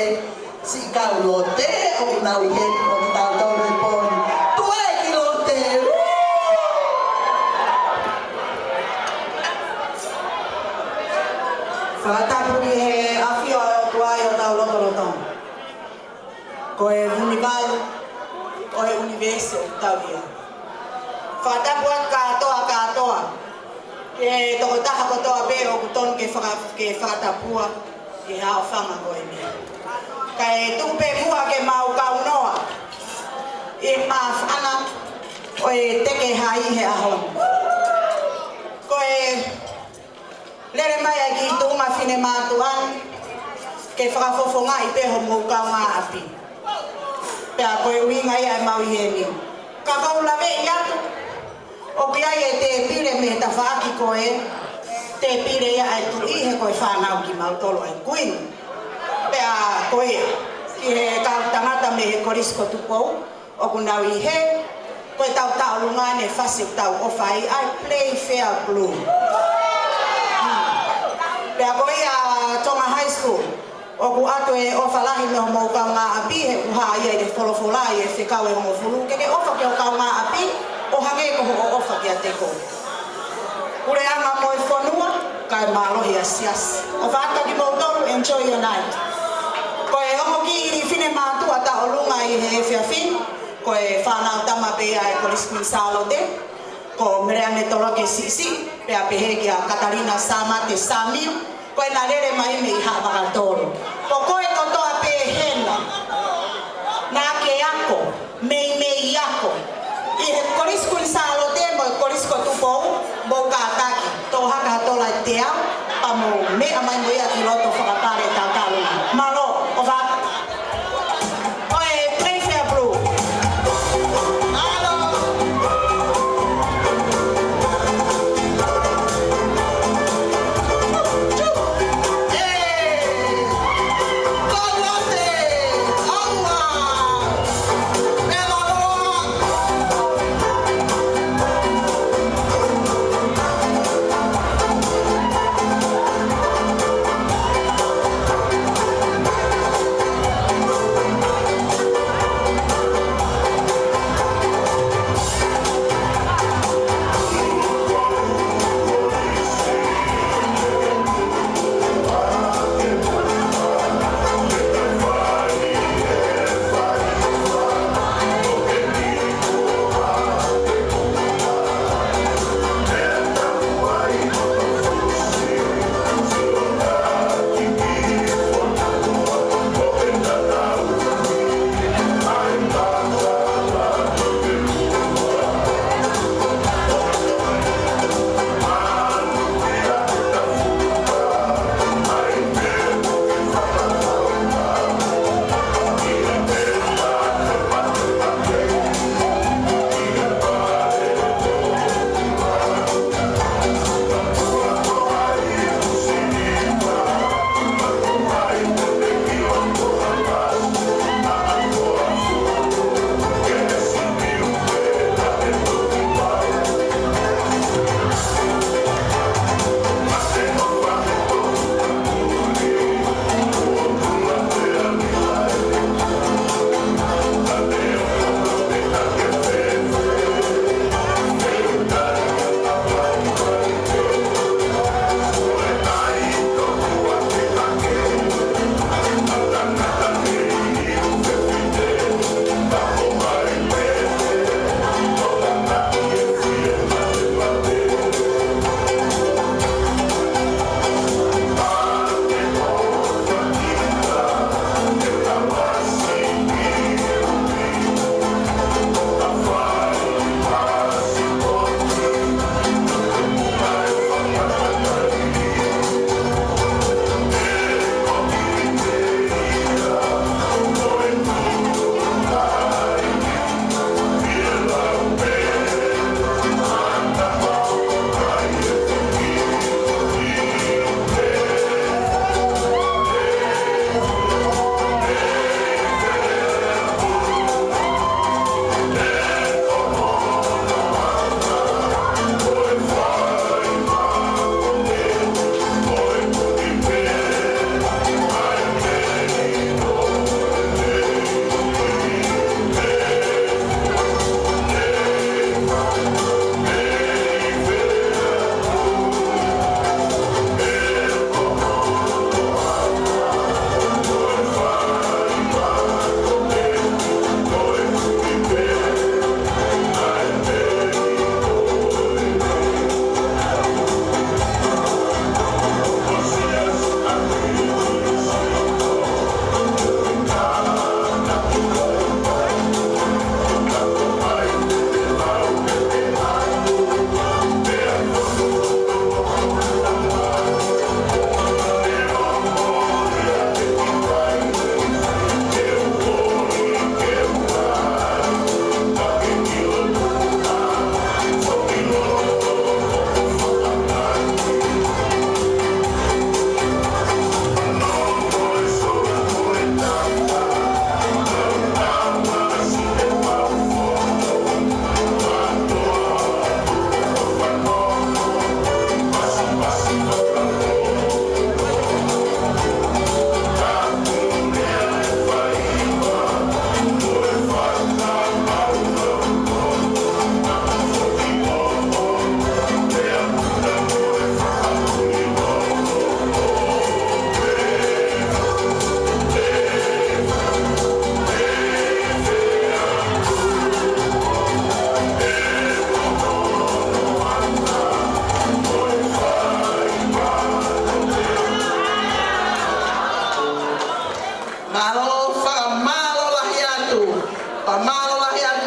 siʻi kau Lote, ʻoku nau ʻi heni, ʻoku tau tau me poni. Tuʻa ē ki Lote. Fakatapu ʻi he ʻafio ʻa e ʻOtua ʻi hotau lotolotonga. Ko e vunivalu ʻo e ʻunivēsi ʻoku tau ʻi ai. Fakatapu atu kātoa, kātoa ki he tokotaha kotoa pē ʻoku tonu ke faka-, ke fakatapua ʻi he haʻofanga ko eni. Kae tuku pē muʻa ke mau kaunoa ʻi he māfana ʻo e teke hai he ʻaho ni. Ko e lele mai ʻa e kiʻi tuʻunga finemātuʻa ni ke fakafofongaʻi pē homou kaungāʻapi. Pea ko e ʻuhinga ia ʻemau ʻi heni. Ka ʻoku ou laveʻi atu, ʻoku ʻi ai e tēpile mei he tafaʻaki ko ē, tēpile ia ʻa e tuʻi he ko e fānau kimautolu ʻa e Kuini. Pea ko ia, ki he kau tangata mei he Kolisi ko Tupou, ʻoku nau ʻi hē, ko e tau taʻolunga ʻene fasi ʻoku tau ʻofa ai, I play fair blue. Hmm. Pea ko ia Tonga High School, ʻoku ʻoatu e ʻofa lahi mei homou kaungāʻapi he ʻoku hā ia ʻi he folofola ʻi he Fekau ʻe Hongofulu, ke ke ʻofa ki ho kaungāʻapi ʻo hangē ko hoʻo ʻofa kiate koe. Puleʻanga mo e fonua, kae mālohi ʻa e siasi. ʻOfa atu kimoutolu, enjoy your night. Ko e ongo kiʻi finemātuʻa taʻolunga ʻi he efiafi ni, ko e fānau tama pē ia ʻa e Kolisi Kuini Sālote, ko Meleane Toloke Siʻisiʻi, pea pehē kia Katalina Sāmate Sāmiu, ko ʻena lele mai mei Haʻavakatolo. Ko koe kotoa pē hena, naʻa ke ako, meimei ako ʻi he Kolisi Kuini Sālote mo e Kolisi ko Tupou, mou kātaki, toʻo hake ha tola ʻe teau, pea mou meʻa mai mo ia ki loto fakapale tautalu. Mālō, ʻofa atu. Ko e Playfair Blue. Mālō. Ē, ko Lote.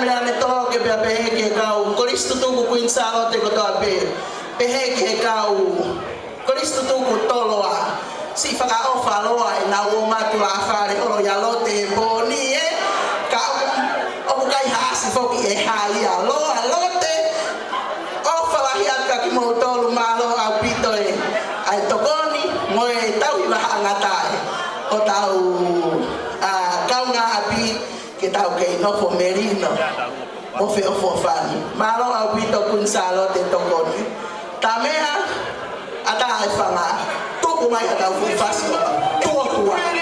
Meʻa ne tō ke pea pehē ki he kau Kolisi Tutuku Kuini Sālote kotoa pē. Pehē ki he kau Kolisi Tutuku Toloa. Siʻi fakaʻofa loa ʻenau ō mai ʻo tala fale holo ʻia Lote he pō ni ē. Ka ʻoku, ʻoku ʻikai haʻasi foki ʻe ha ia loa Lote. ʻOfa lahi atu kia kimoutolu, mālō ʻaupito e, ʻa e tokoni, mo e tauhi vahaʻangata ē. Hotau, ā, kaungāʻapi, ke tau kei nofo melino ʻo feʻofoʻofani. Mālō ʻaupito Kuini Sālote tokoni. Tamea, ʻatā e fanga, tuku mai ʻetau fuʻu fasi ʻo tuʻo tua.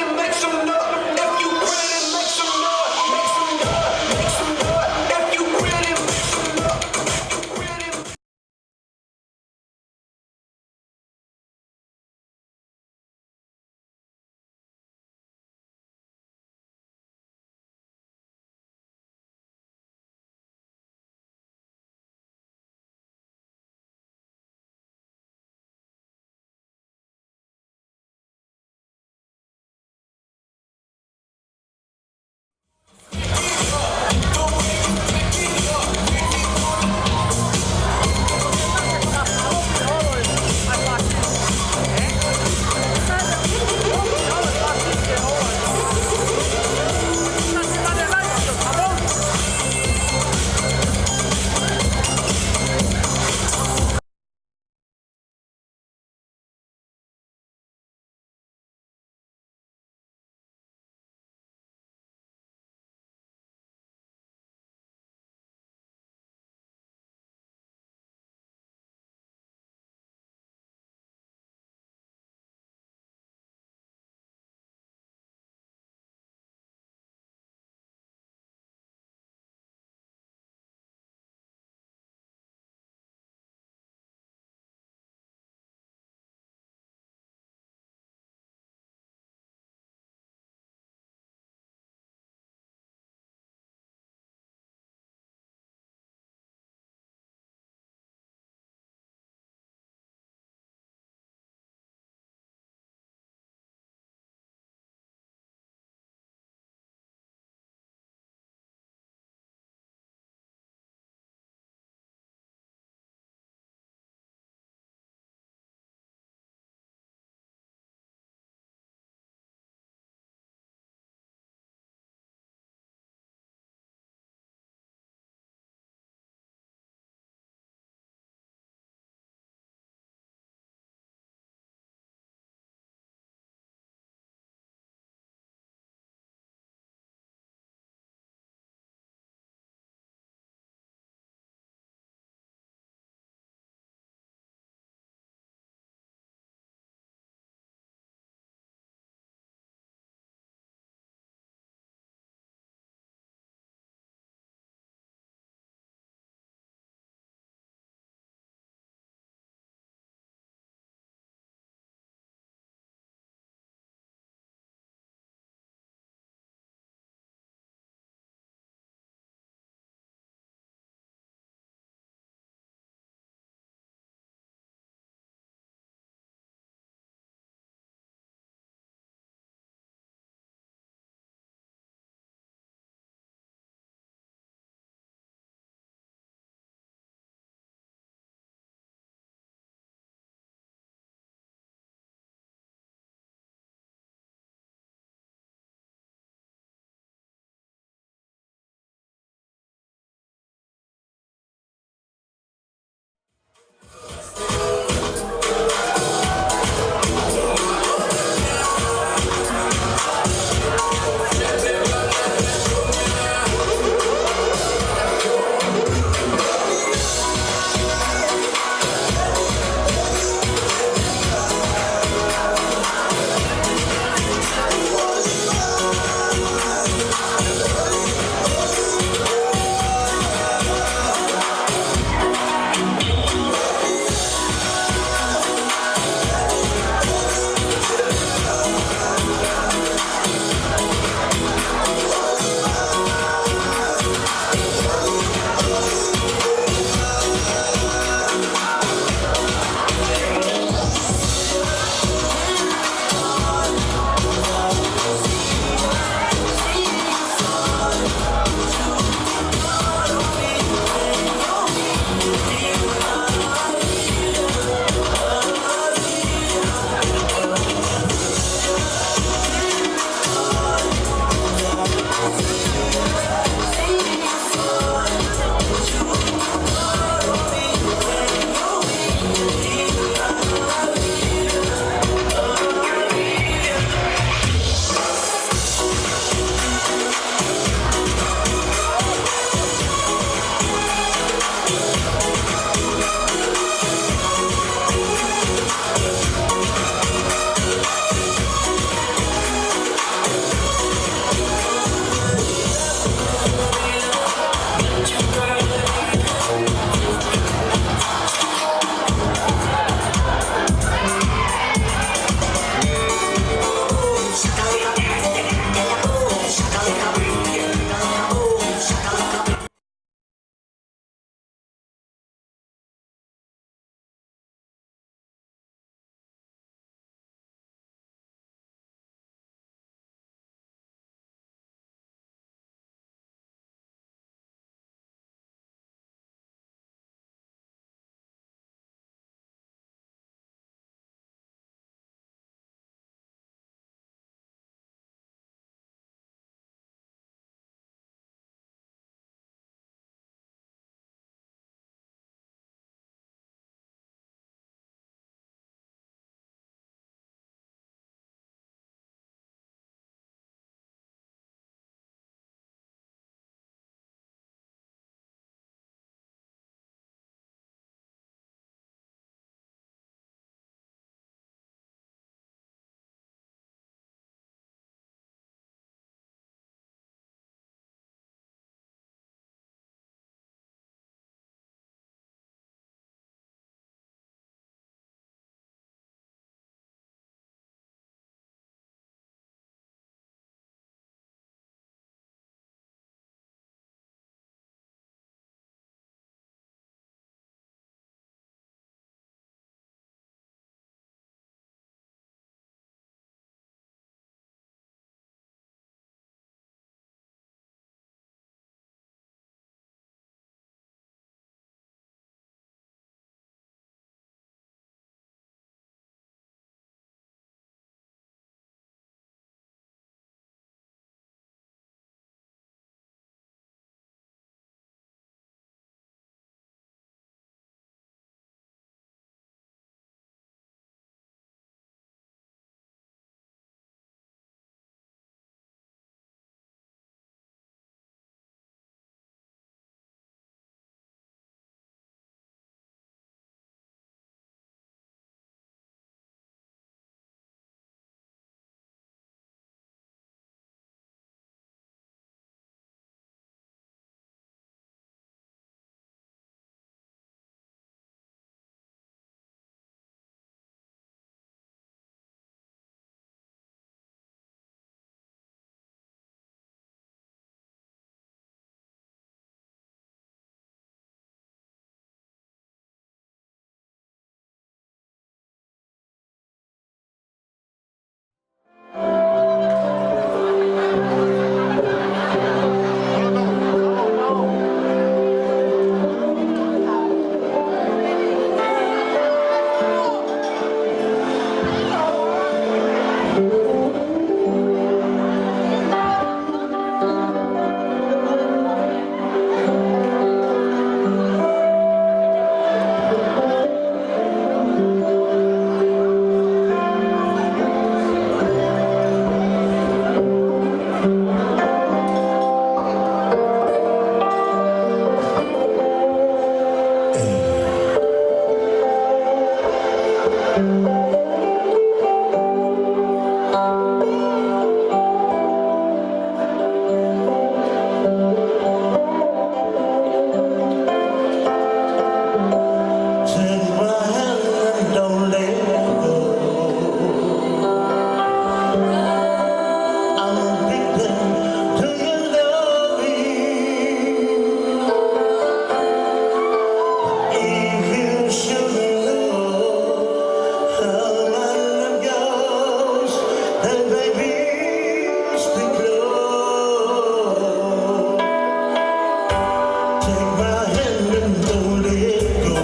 Take my hand and don't let go.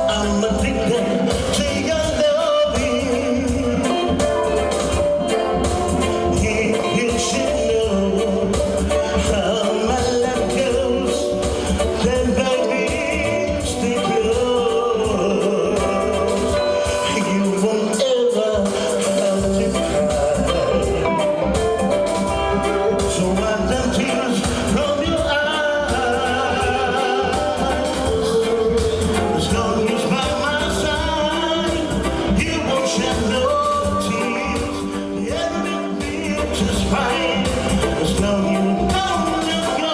I'm addicted to your loving. If you should know how my love goes, then baby, stay close. You won't ever have to cry. So wipe them tears from your eyes. As long as by my side, you won't shed no tears. Everything will be just fine. As long you don't let go,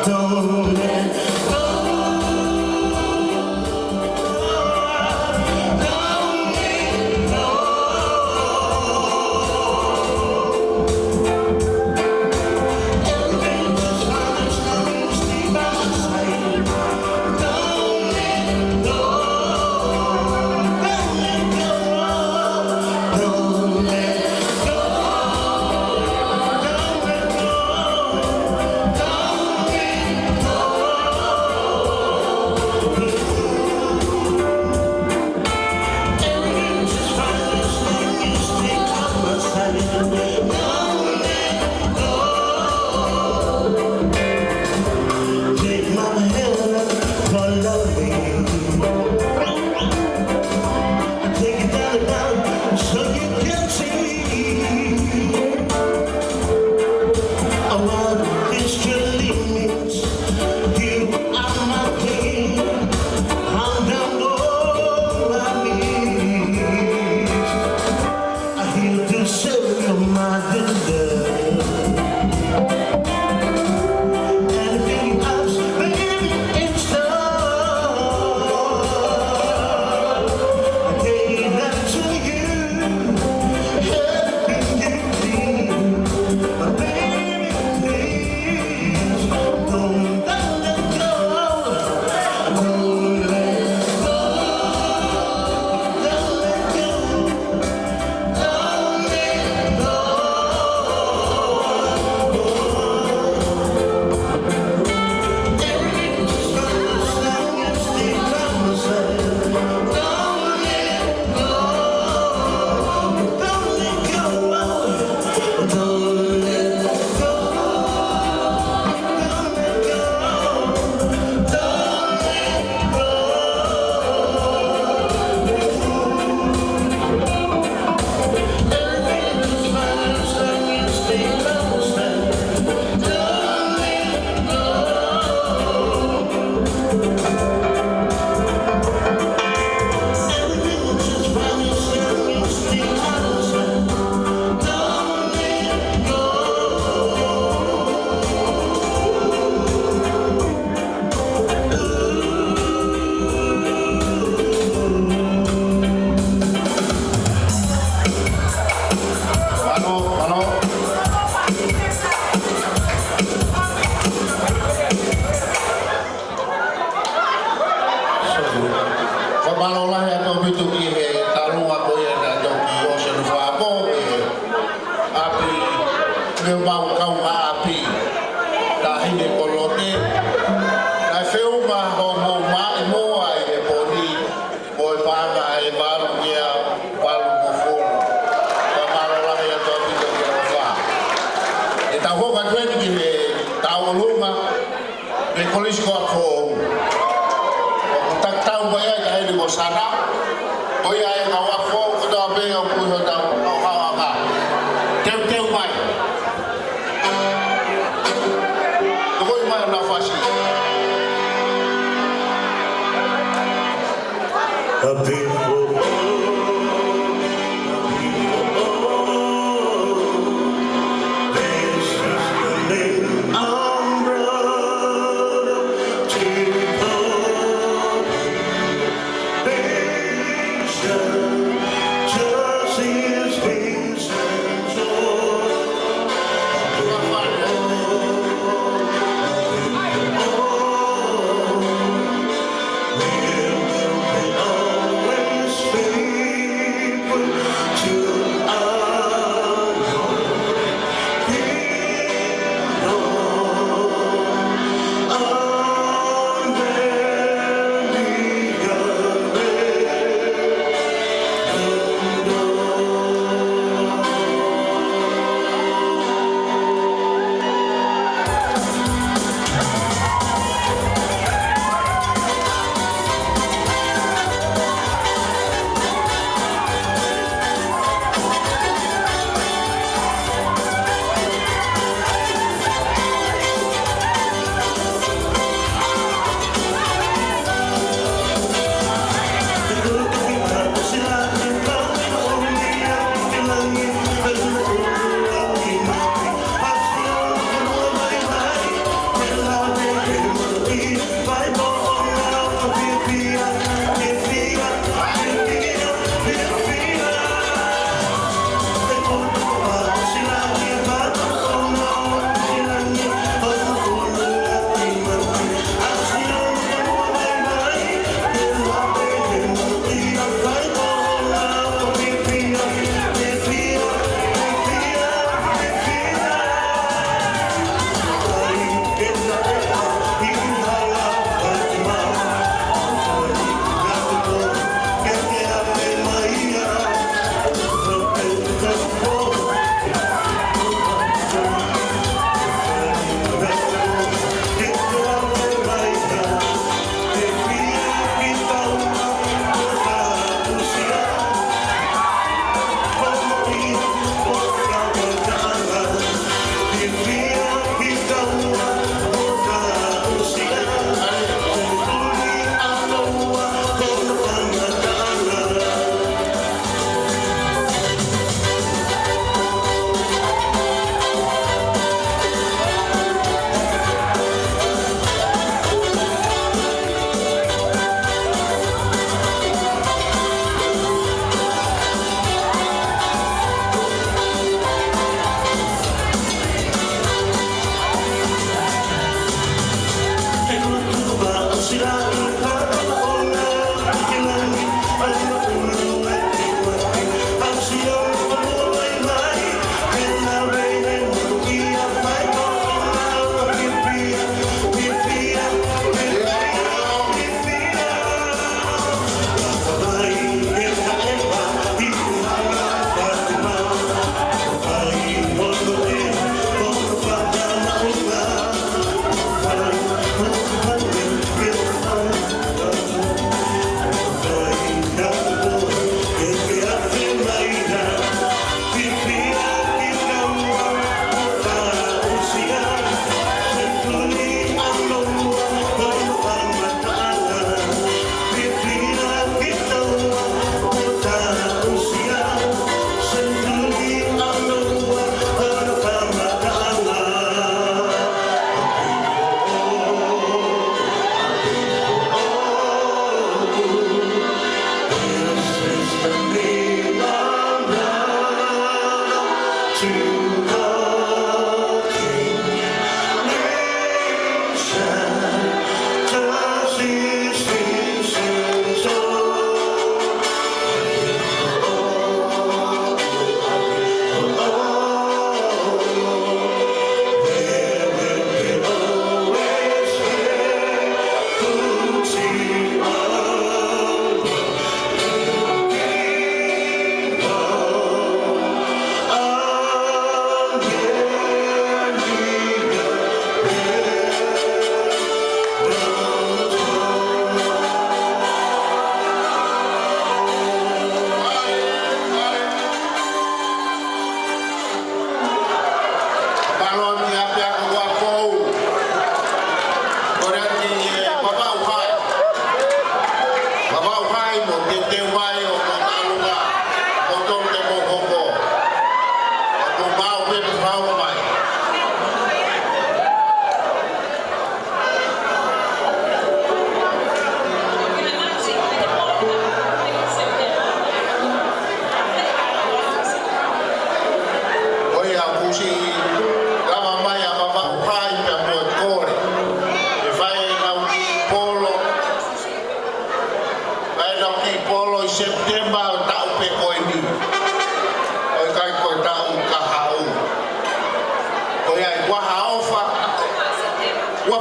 don't let go. Take my hand, follow me. Take it down, down, so you can see. I want this to limit. You are my pain. I'm down on my knees. I hear to say you're my dear love. Anything else, baby, it's done. I gave that to you. Anything you need. But baby, please, don't let go. Don't let go. Don't let go. Mālō, mālō. Fakamālō lahi atu ʻaupito ki he taʻaloga ko ia naʻe toki ʻosi ʻo fai ʻaki ʻa e ʻapi, mo e mau kaungāʻapi, Taʻahine Kolote. Naʻe feʻunga hoʻomou maʻimoa ʻi he pō ni, mo e paʻanga ʻe valungeau valungofulu. Fakamālō lahi atu ʻaupito ki he ʻofa. ʻE tau hoko atu eni ki he tauʻolunga mei he Kolisi ko ia foʻou. ʻOku tatau mai ai ʻa e Taʻahine ko Sana. Ko ia ʻa e kau ako foʻou kotoa pē ʻoku ʻi hotau ʻaoʻaoʻanga. Teuteu mai. Tokoni mai ʻa e nafasi. A people, a people, this is the name I'm brought up to call. Patient, just is patient, oh.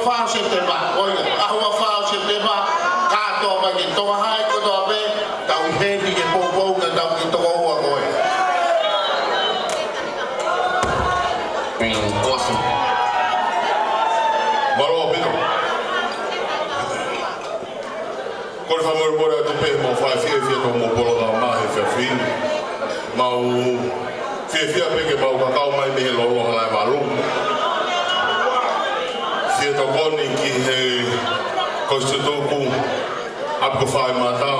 Fā ʻo Sepitema, ʻo ia, ʻaho fā ʻo Sepitema, kātoa mai ki Tonga High kotoa pē, tau ʻi heni ke poupou ke tau ki tokoua ko ē. Mm, awesome. Mālō ʻaupito. Kole fakamolemole atu pē, mau fai fiefia ko mo polokalama he efiafi ni. Mau fiefia pē ke mau kakau mai mei he lolo Halaevalu. Fie tokoni ki he Kolisi Tutuku, ʻapi ko Fāimata,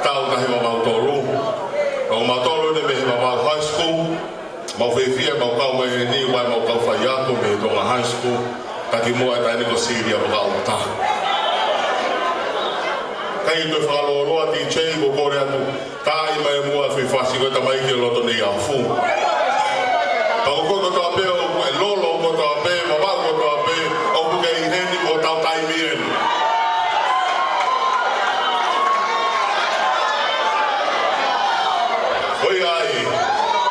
taʻu taha hiva valu tolu. Ko mautolu eni mei he Vavaʻu High School. Mau fiefia, mau kau mai heni, ʻumaʻā ʻemau kau faiako mei Tonga High School, taki muʻa e taʻahine ko Silia Vakaʻuta. Kae ʻoua ʻe fakalōloa, D J, ʻoku ou kole atu, taaʻi mai muʻa e foʻi fasi ko e tamaiki ʻi loto nei ʻafu. Pea ko koe kotoa pē, ʻoku ke lolo kotoa pē, Vavaʻu kotoa pē, ʻoku ke ʻi heni, ko hotau taimi eni. ʻOiauē,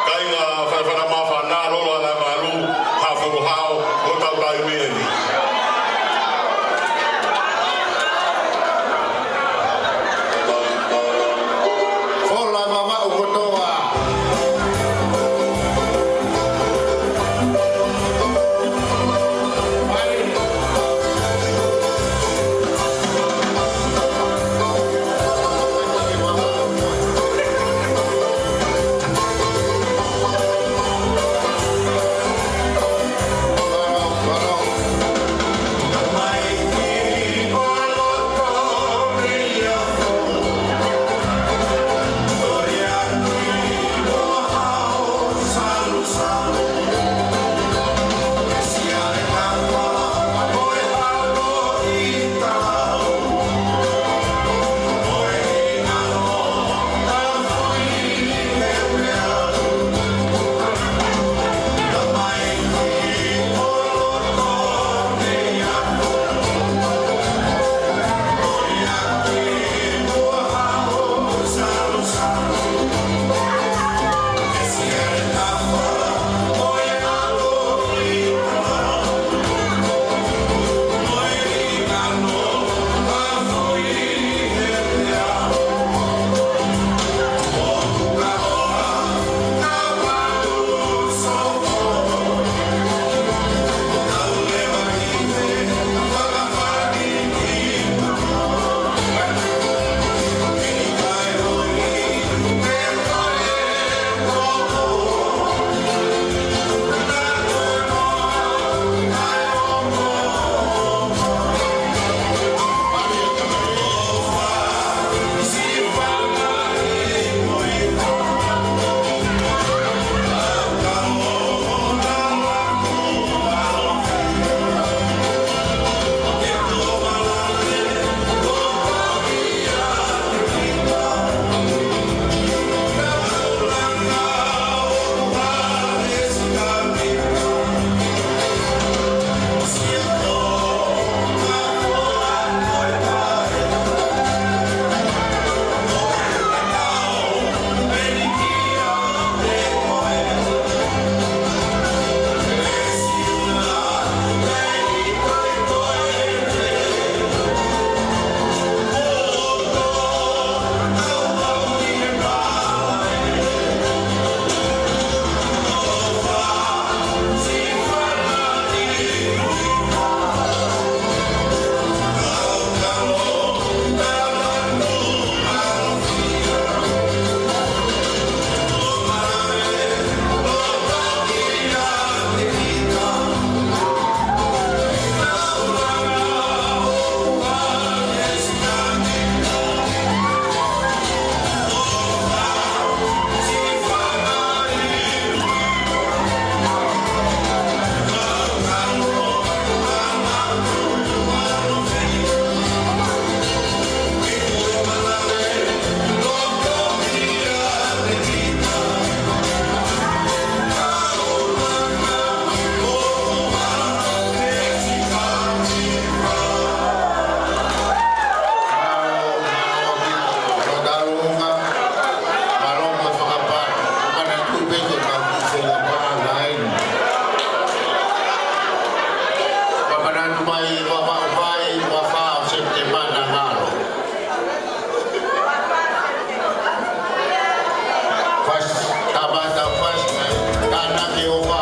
kāinga Fanafanamāfana, lolo Halaevalu, Haʻafonuhao, ko hotau taimi eni. Fola Vavaʻu kotoa. Atu mai ua vaʻu vai, ua fā ʻo Sepitema, na ngalo. Fasi, kamata fasi, kānaki ʻo fā.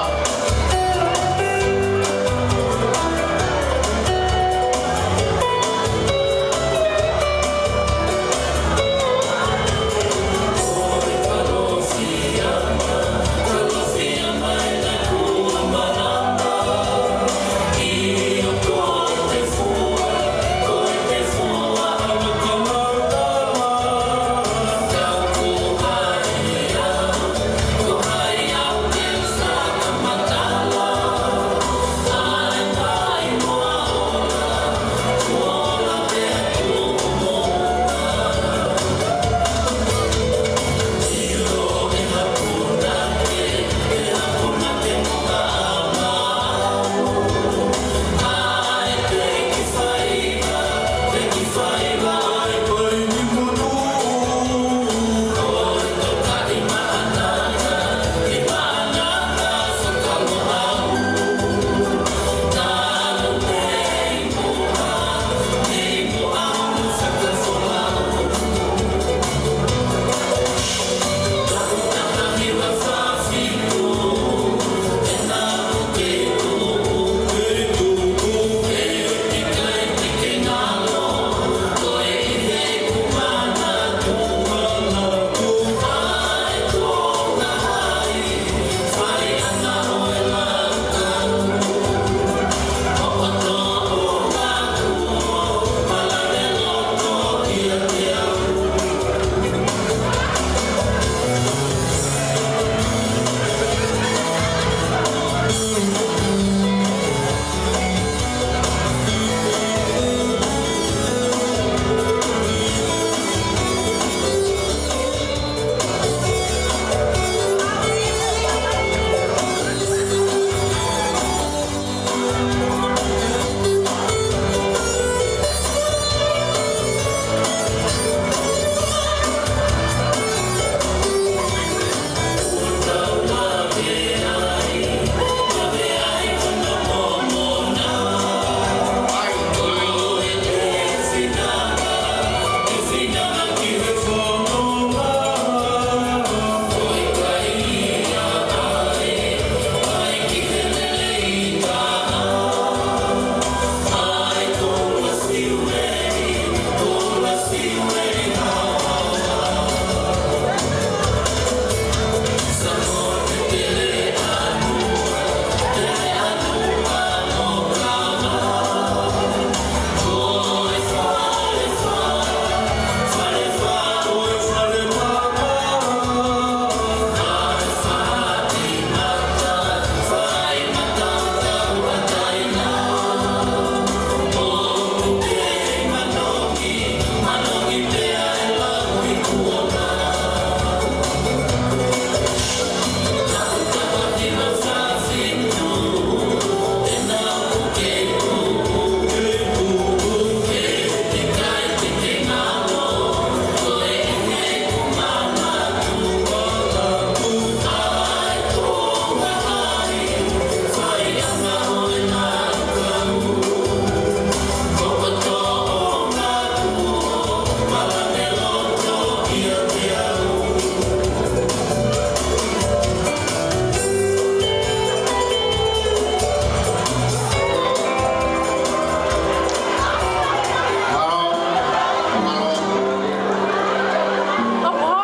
Mālō,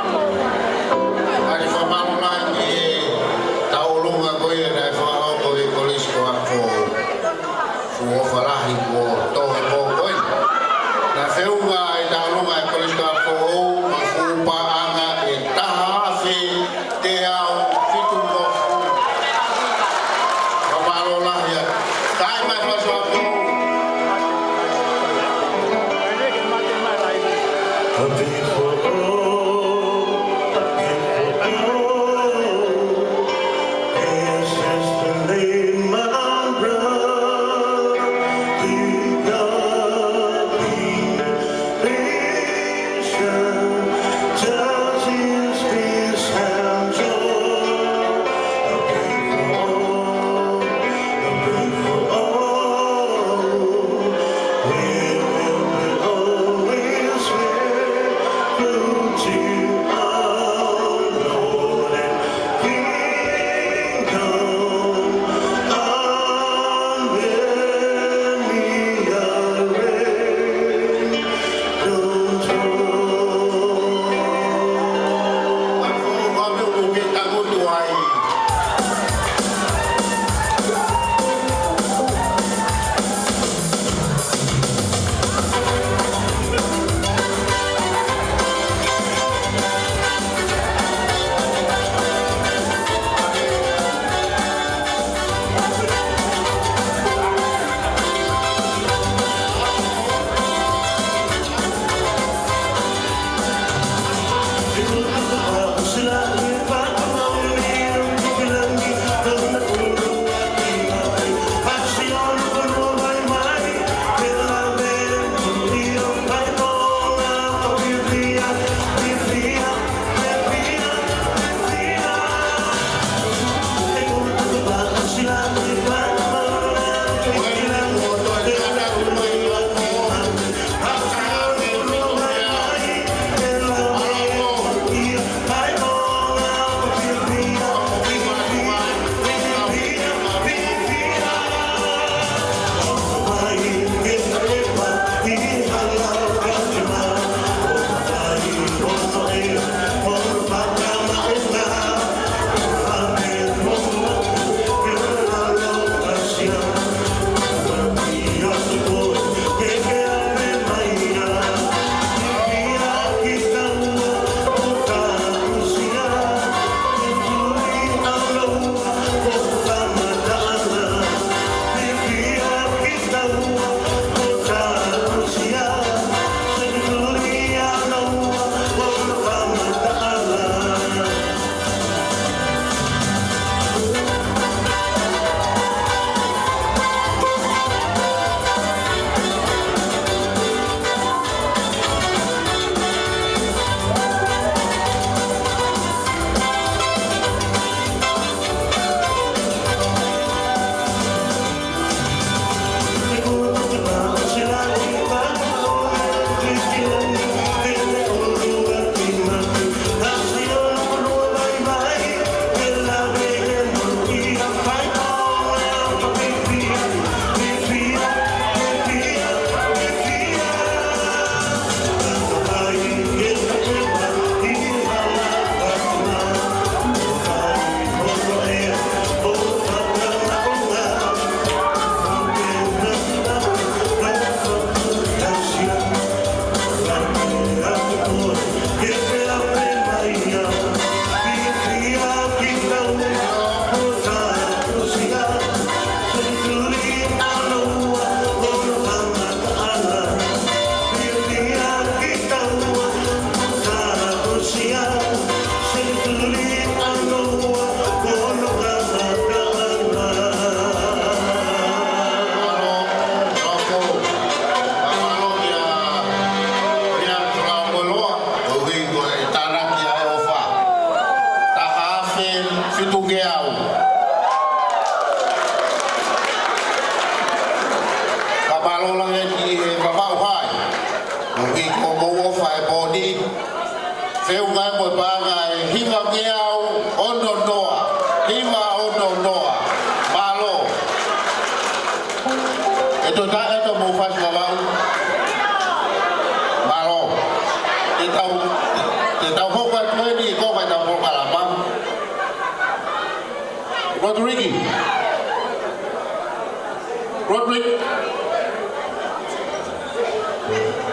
mālō. ʻAi fakamālō lahi ki he tauʻolunga ko ia naʻe fakahoko ʻi he Kolisi ko Haʻafoʻou. Fuʻu ʻofa lahi kuo tō he pō ko ē. Naʻe feʻunga e tauʻolunga e Kolisi ko Haʻafoʻou mo e fuʻu paʻanga ʻe taha afe teau fitu noa. Fakamālō lahi ā. Kai mai Kolisi ko Haʻafoʻou. A big for all, a big for all. This is the name of love. We love you. Ko mou ʻofa e pō ni. Feʻunga mo e paʻanga ʻe hivangeau ono noa. Hiva ono noa. Mālō. ʻE toe taʻe ʻe toe mou fasi Vavaʻu. Mālō. Te tau, te tau hoko atu eni ko e tau polokalama. Roderick. Roderick.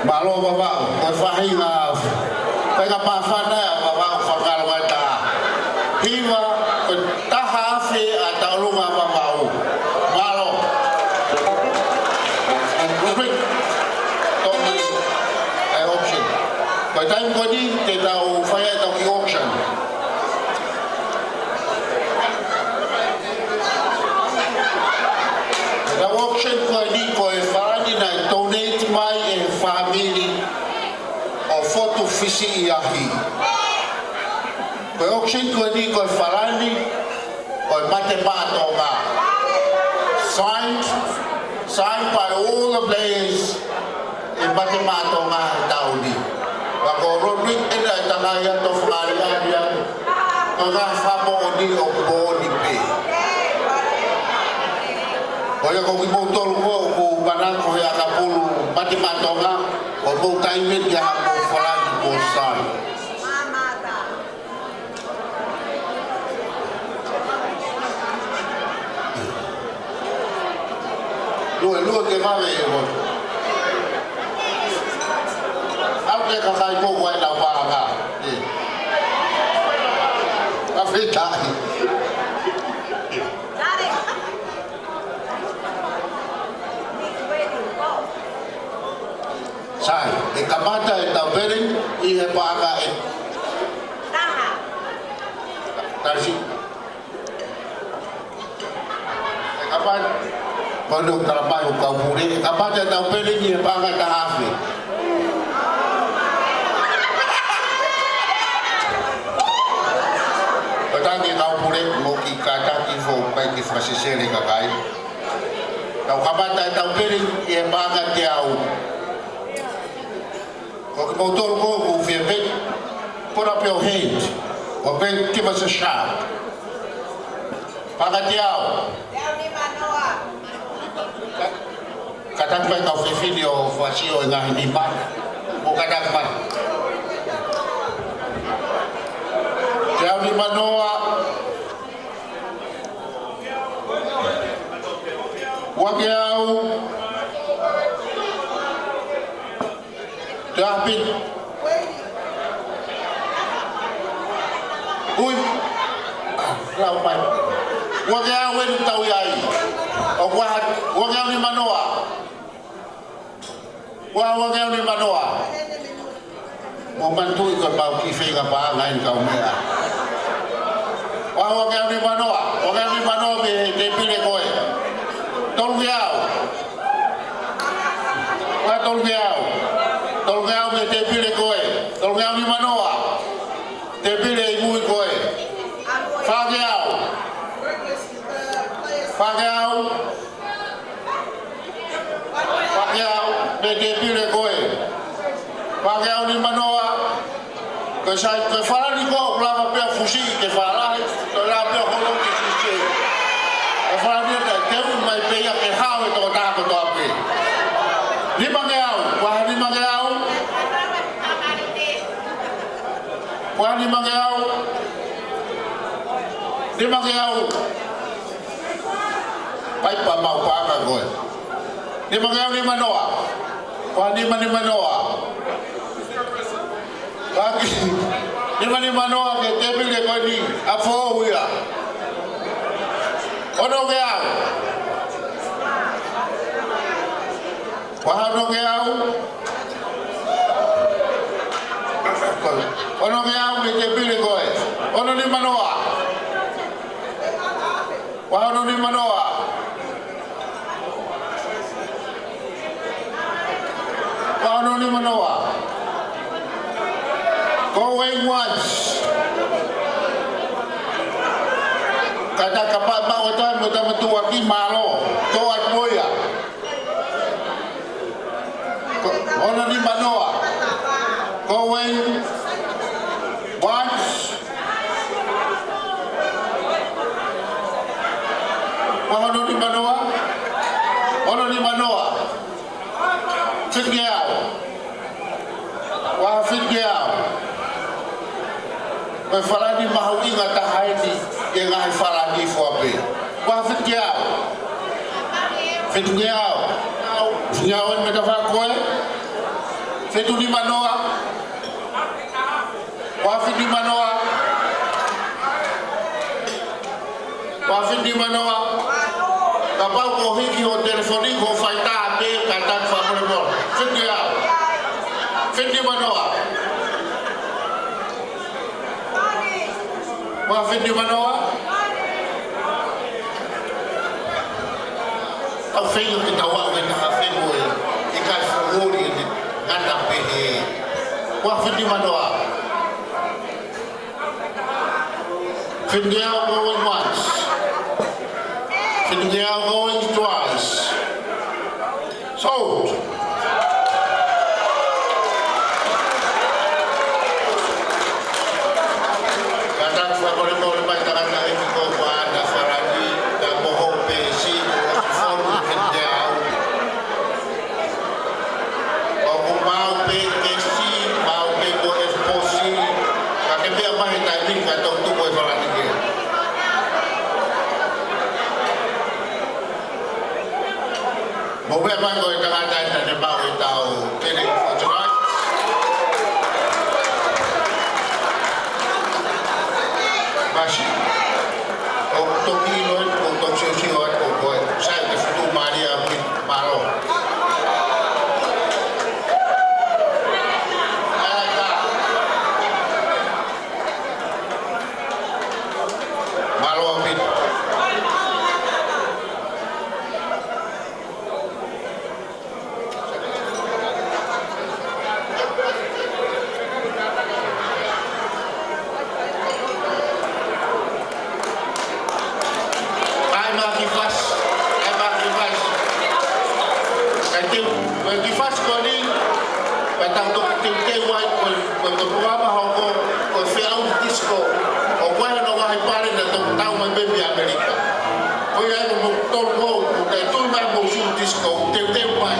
Mālō Vavaʻu, ko e faʻahinga, faʻahinga pāfana ʻa Vavaʻu fakalo mai ta. Hiva, ko e taha afe ʻa e tauʻolunga Vavaʻu. Mālō. Roderick, toki, ʻai auction. Ko e taimi ko eni, te tau fai ai ʻetau kiʻi auction. ʻEtau auction ko eni ko e falani naʻe donate mai ʻe he fāmili ʻo Fotu Fisiʻiahi. Ko e auction ko eni ko e falani ʻo e Mate Maʻa Tonga. Signed, signed by all the players ʻe Mate Maʻa Tonga he taʻu ni. Pea ko Roderick ena ʻe tangai atu ʻo fakaʻaliʻali atu. Ko e ngaahi fakamoʻoni ʻoku moʻoni pē. Ko ia ko kimoutolu ko ē ʻoku manako he ʻakapulu Mate Maʻa Tonga, ko mou taimi ki ha mou falani ko sai. Lue, lue ke vave e mo. Au ke kakai ko wai na paʻanga. ʻE. Ka fetaʻi. Sai, ʻe kamata ʻetau pele ʻi he paʻanga ʻe. Taha. Tasi. ʻE kamata. Ko ʻene ʻoku tala mai ʻoku kau pule. ʻE kamata ʻetau pele ʻi he paʻanga ʻe taha afe. Ko e tangi kau pule, mou kiʻi kātaki foʻi pai ke fakasesele kakai. Tau kamata ʻetau pele ʻi he paʻanga ʻe teau. Ko kimoutolu ko ē ʻoku fie pē, put up your hand. Or pē, give us a shout. Paʻanga ʻe teau. Kātaki mai kau fefine ʻo fakasio e ngaahi nima. Mou kātaki mai. Teau nima noa. Uangeau. Te api. Ui. Ah, lau mai. Uangeau eni tau ʻi ai. ʻOku ʻi ai, uangeau nima noa. Ua, uangeau nima noa. Mou manatuʻi ko e pau ki feinga paʻanga eni kau meʻa. Ua, uangeau nima noa. Uangeau nima noa mei he tēpile ko ē. Tolungeau. Ua, tolungeau. Tolungeau mei he tēpile ko ē. Tolungeau nima noa. Tēpile ʻi mui ko ē. Fāngeau. Fāngeau. Fāngeau, mei he tēpile ko ē. Fāngeau nima noa. Ko e sai, ko e falani ko ē ʻoku lava pē ʻo fusi ke fālahi, ko e lava pē ʻo holo ke sise. Ko e falani ʻe taʻe teu mai pē ia ke hao e tokotaha kotoa pē. Nimangeau, ua nimangeau. Ua nimangeau. Nimangeau. Paipa mau paʻanga ko ē. Nimangeau nima noa. Ua nima nima noa. Paki. Nima nima noa mei he tēpile ko eni. ʻA foʻou ia. Onongeau. Ua onongeau. Onongeau mei he tēpile ko ē. Ono nima noa. Ua ono nima noa. Ua ono nima noa. Going once. Kātaki kapau ʻe maʻu ʻe ha taha mei he tama tuʻuaki, mālō. Tō atu mo ia. Ko, ono nima noa. Going once. Vahe hono nimanoa. Hono nimanoa. Fitungeau. Vahe fitungeau. Ko e falani mahuʻinga taha eni ʻi he ngaahi falani fua pē. Vahe fitungeau. Fitungeau. Fitungeau eni mei he tafaʻaki ko ē. Fitunimanoa. Vahe fitunimanoa. Vahe fitunimanoa. Kapau ʻoku hiki hoʻo telefoni, ko e faitā pē, kātaki fakamolemole. Fitungeau. Fitunimanoa. Vahe fitunimanoa. Tau feinga ke tau aʻu ki he taha fenua ʻe ʻikai fuʻu ʻoli ʻene ngata pehē. Vahe fitunimanoa. Fitungeau going once. Fitungeau going twice. Sold. Kātaki fakamolemole mai tangataʻeiki ko ē ʻa e falani, ka mo hoʻo peesi, ʻoku fonu Fitungeau. ʻOku maʻu pē kesi, maʻu pē ko e posi, ka ke meʻa mai he taimi ni ka tau tuku e falani ke. Mou meʻa mai ko e tangata ʻe taha ne maʻu ʻetau tele ko July. Masi. ʻOku toki ʻilo atu, ʻoku toki siosio atu ko koe. Sai ke futu maria mi. Mālō. Mālō ʻaupito. ʻAi mai ki fasi, ʻai mai ki fasi. Kae teu, ko e kiʻi fasi ko eni, pea tau toki teuteu ai, ko e, ko e, ko e polokalama hoko, ko e feʻauhi disco, ʻoku ʻi ai hono ngaahi pale naʻe toki tau mai mei ʻAmelika. Ko ia ai mo tolu mo, ko e tui mai mo siu disco, teuteu mai.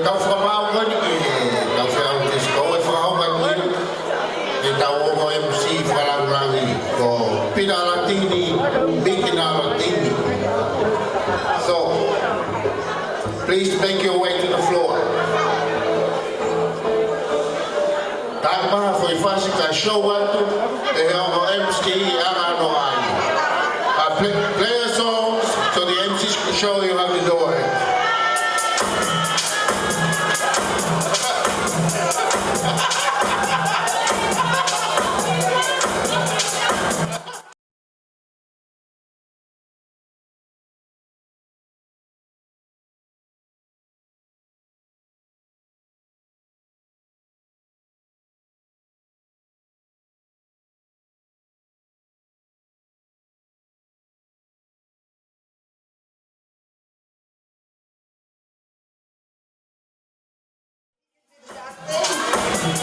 Tau fakamaau ko eni ki he tau fai ʻa e disco, ʻe fakahoko atu ʻe he tau ongo M C fakalāngilangi ko Pita Latini, Miki Latini. So, please make your way to the floor. Tau maʻu ha foʻi fasi kae show atu ʻe he ongo M C ʻa e anga ʻo e ʻaho ni. Uh, play, play your songs so the M Cs can show you how to do it.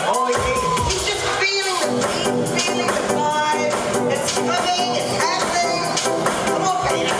Oh, yeah. He's just feeling the beat, feeling the vibe. It's coming, it's happening. Come on, Peter.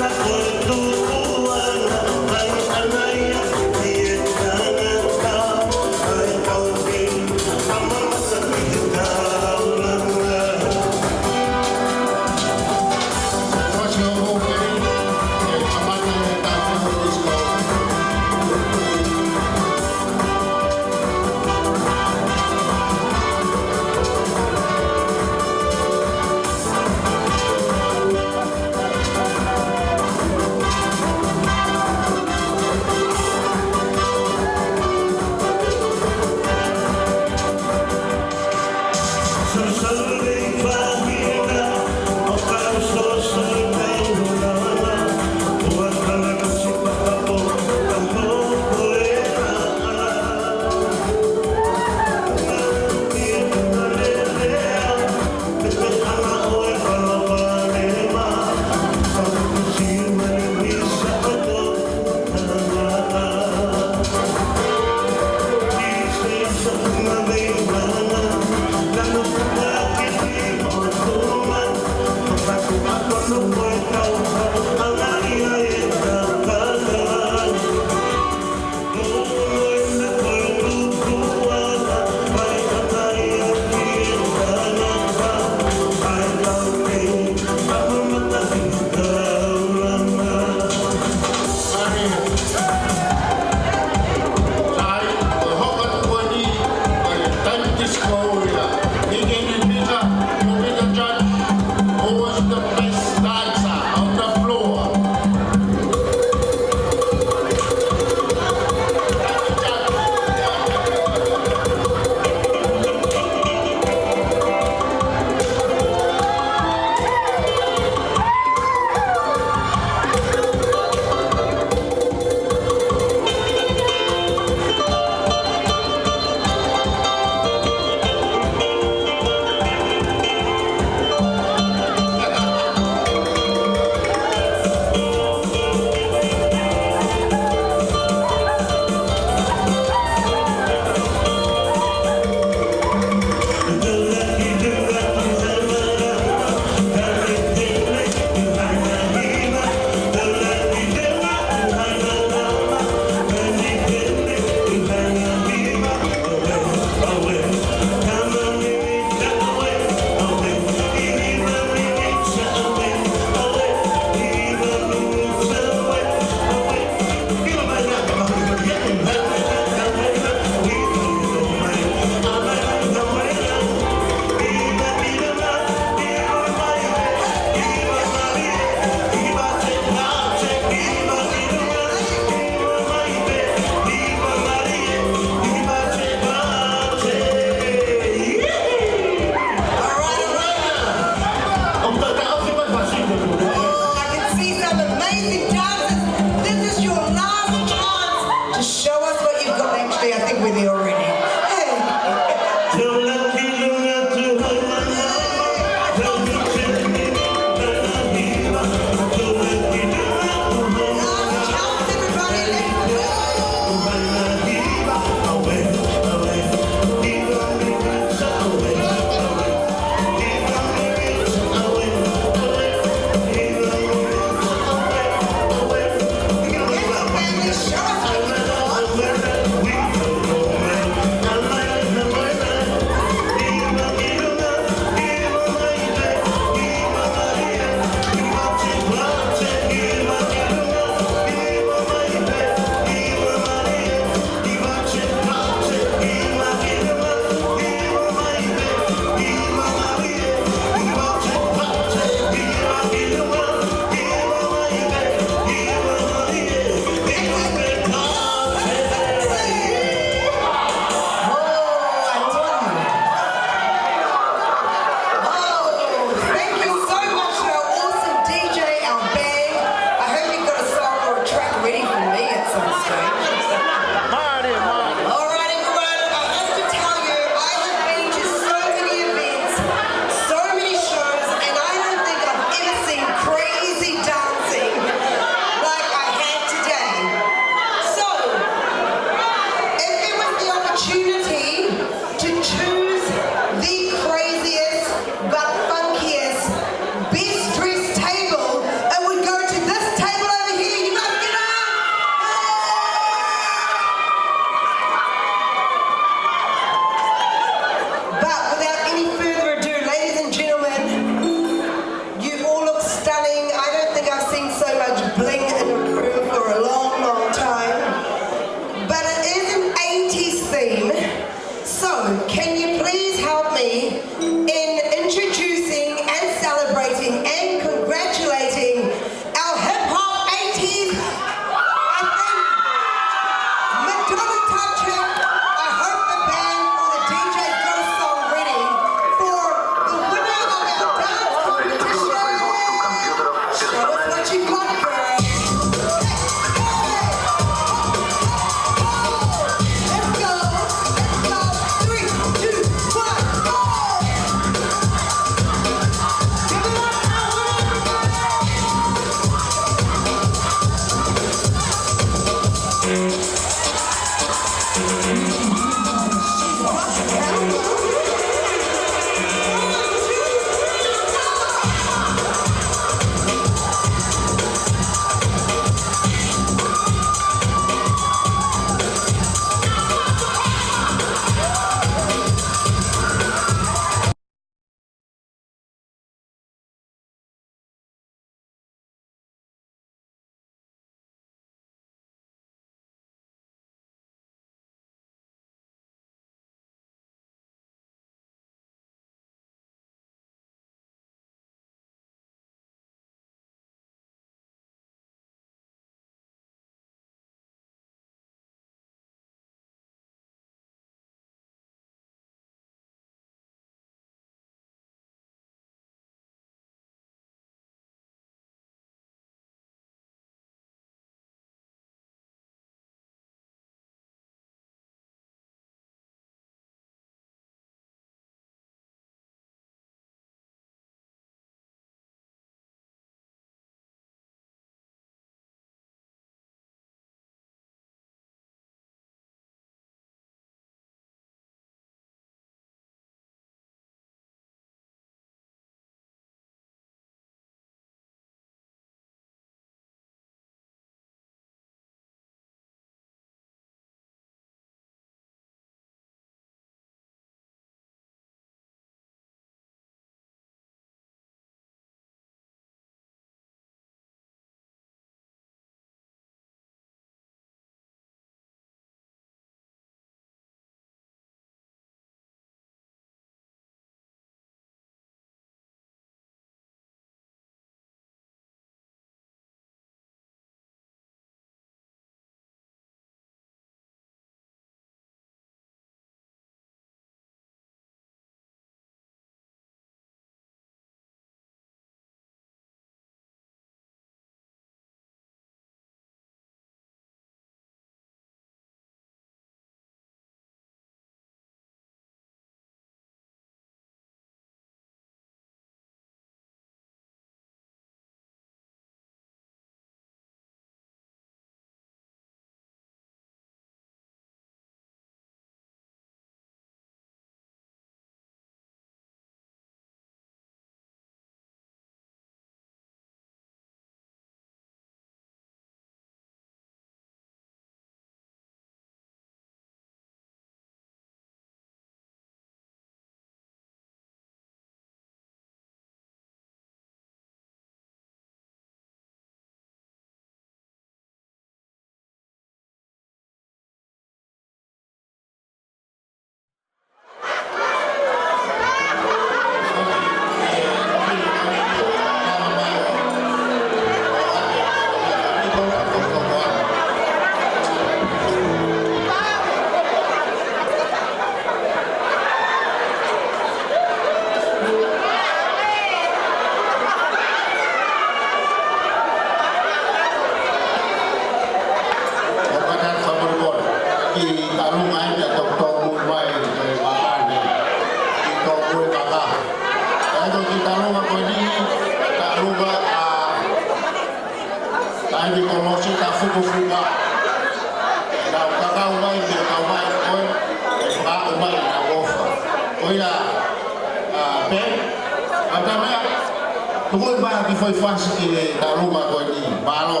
Tuku mai ha kiʻi foʻi fasi ki he taʻu lua ko eni. Mālō.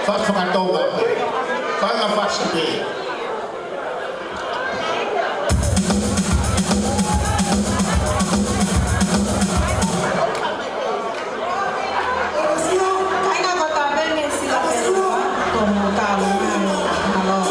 Fasi fakatonga pē. Fanga fasi pē. Kāinga ko Tāpeni, Sila pē ua, ko mo talo ngalo.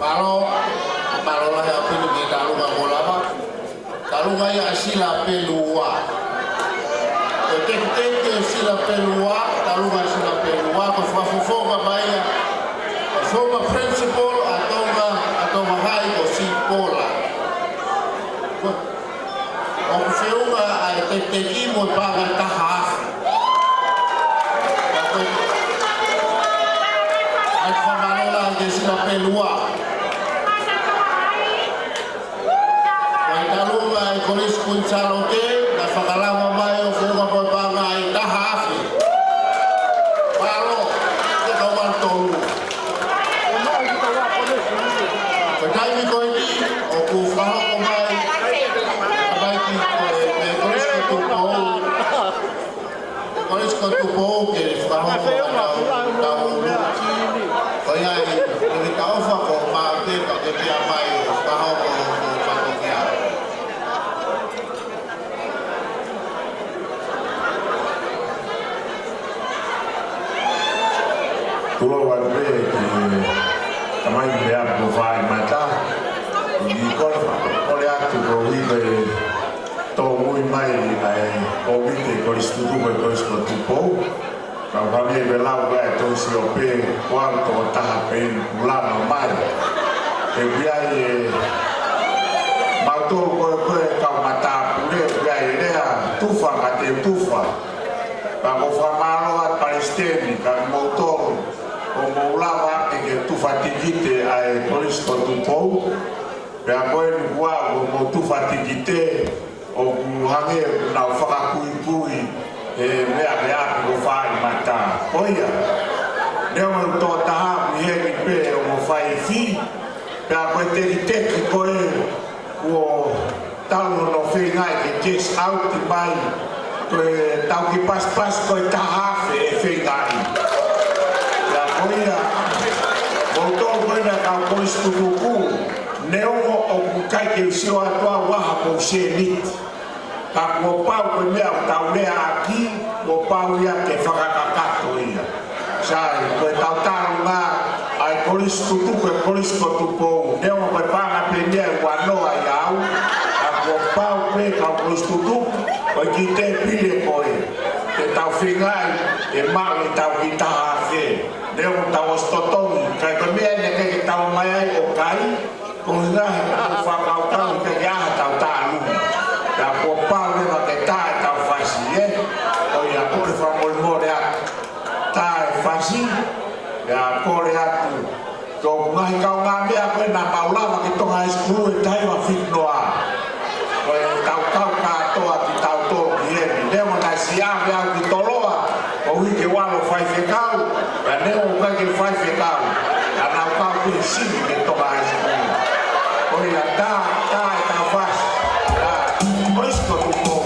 Mālō, mālō lahi ʻaupito ki he taʻu lua kuo lava. Taʻu lua ia ʻa Sila pē ua. Ko e tekiteki ʻo Sila pē ua, taʻu lua ʻa Sila pē ua, ko e fakafofonga mai ia ʻo e former principal ʻa Tonga, ʻa Tonga High ko Sipola. Ko, ʻoku feʻunga ʻa e tekiteki mo e paʻanga ʻe taha afe. Ka ko e, ʻa e fakamālō lahi ki he Sila pē ua. Ko e taʻu lua ʻa e Kolisi Kuini Sālote, naʻe fakalava mai ʻo feʻunga mo e paʻanga ʻe taha afe. Mālō, ke tau ʻalu tolu. Ko e taimi ko eni, ʻoku fakahoko mai, mai ki he, ko e, ko e Kolisi ko Tupou. Kolisi ko Tupou ke fakahoko ʻa e tau, tau ʻulu. Ko ia ai, ko e tau fako ma te pa ke pia mai ʻo fakahoko ʻo fakokia. Tulou atu pē ki he tamai ki he apu fai mata. ʻI ko, kole atu ko ui ko e tōmui mai ʻa e ʻōmite Kolisi Tutuku ʻe Kolisi ko Tupou. Kau fami e lau ʻa e Tohi Siope, ko au tokotaha pē eni kuo lava mai. He ʻoku ʻi ai e mautolu ko ē ko e kau matāpule, ʻoku ʻi ai e lea tufa ka te tufa. Ka ko e fakamālō atu Palesiteni, ka moutolu, ʻoku mou lava ʻi he tufa tikite ʻa e Kolisi ko Tupou. Pea ko eni kuo mou tufa tikite, ʻoku hangē ʻoku nau fakakuikui e meʻa ke ʻapi ko Fāimata. Ko ia, neongo ʻeku tokotaha ʻoku ʻi heni pē ʻo mo fai fī, pea ko e tekiteki ko ē kuo tau hono feingaʻi ke cash out mai, ko e tau kiʻi pasipasi ko e taha afe ʻe feingaʻi. Pea ko ia, mou tō ko ena kau Kolisi Tutuku, neongo ʻoku ʻikai ke u sio atu au ha mou sēniti. Ka kuo pau ko e meʻa ʻoku tau leaʻaki, kuo pau ia ke fakakakato ia. Sai, ko e tau tālunga ʻa e Kolisi Tutuku, ko e Kolisi ko Tupou, neongo ko e paʻanga Pelemiá ʻe uanoa ʻia au, ka kuo pau pē kau Kolisi Tutuku, ko e kiʻi tēpile ko ē, ke tau feingaʻi ke maʻu ʻetau kiʻi taha afe. Neongo tau ʻosi totongi, ka ko e meʻa eni ke tau mai ai ʻo kai, ko e ngaahi ʻoku fakakaukau ke ke aha tau tālunga. Pea kuo pau leva ke tā ʻetau fasi, ē? Ko ia, ko e fakamolemole atu. Tā e fasi, pea kole atu. Ko e ngaahi kaungāmeʻa ko ē naʻa mau lava ki Tonga High School ʻi he taimi ʻa Fitnoa. Ko e tau kau kātoa kitautolu ki heni. Neongo naʻe siʻi ʻave au ki Toloa, koeʻuhi ke u ʻalu ʻo faifekau, ka neongo ʻikai ke faifekau, ka naʻa ku kau pē ʻi Sini ke Tonga High School. Ko ia tā, tā ʻetau fasi, tā, Kolisi ko Tupou.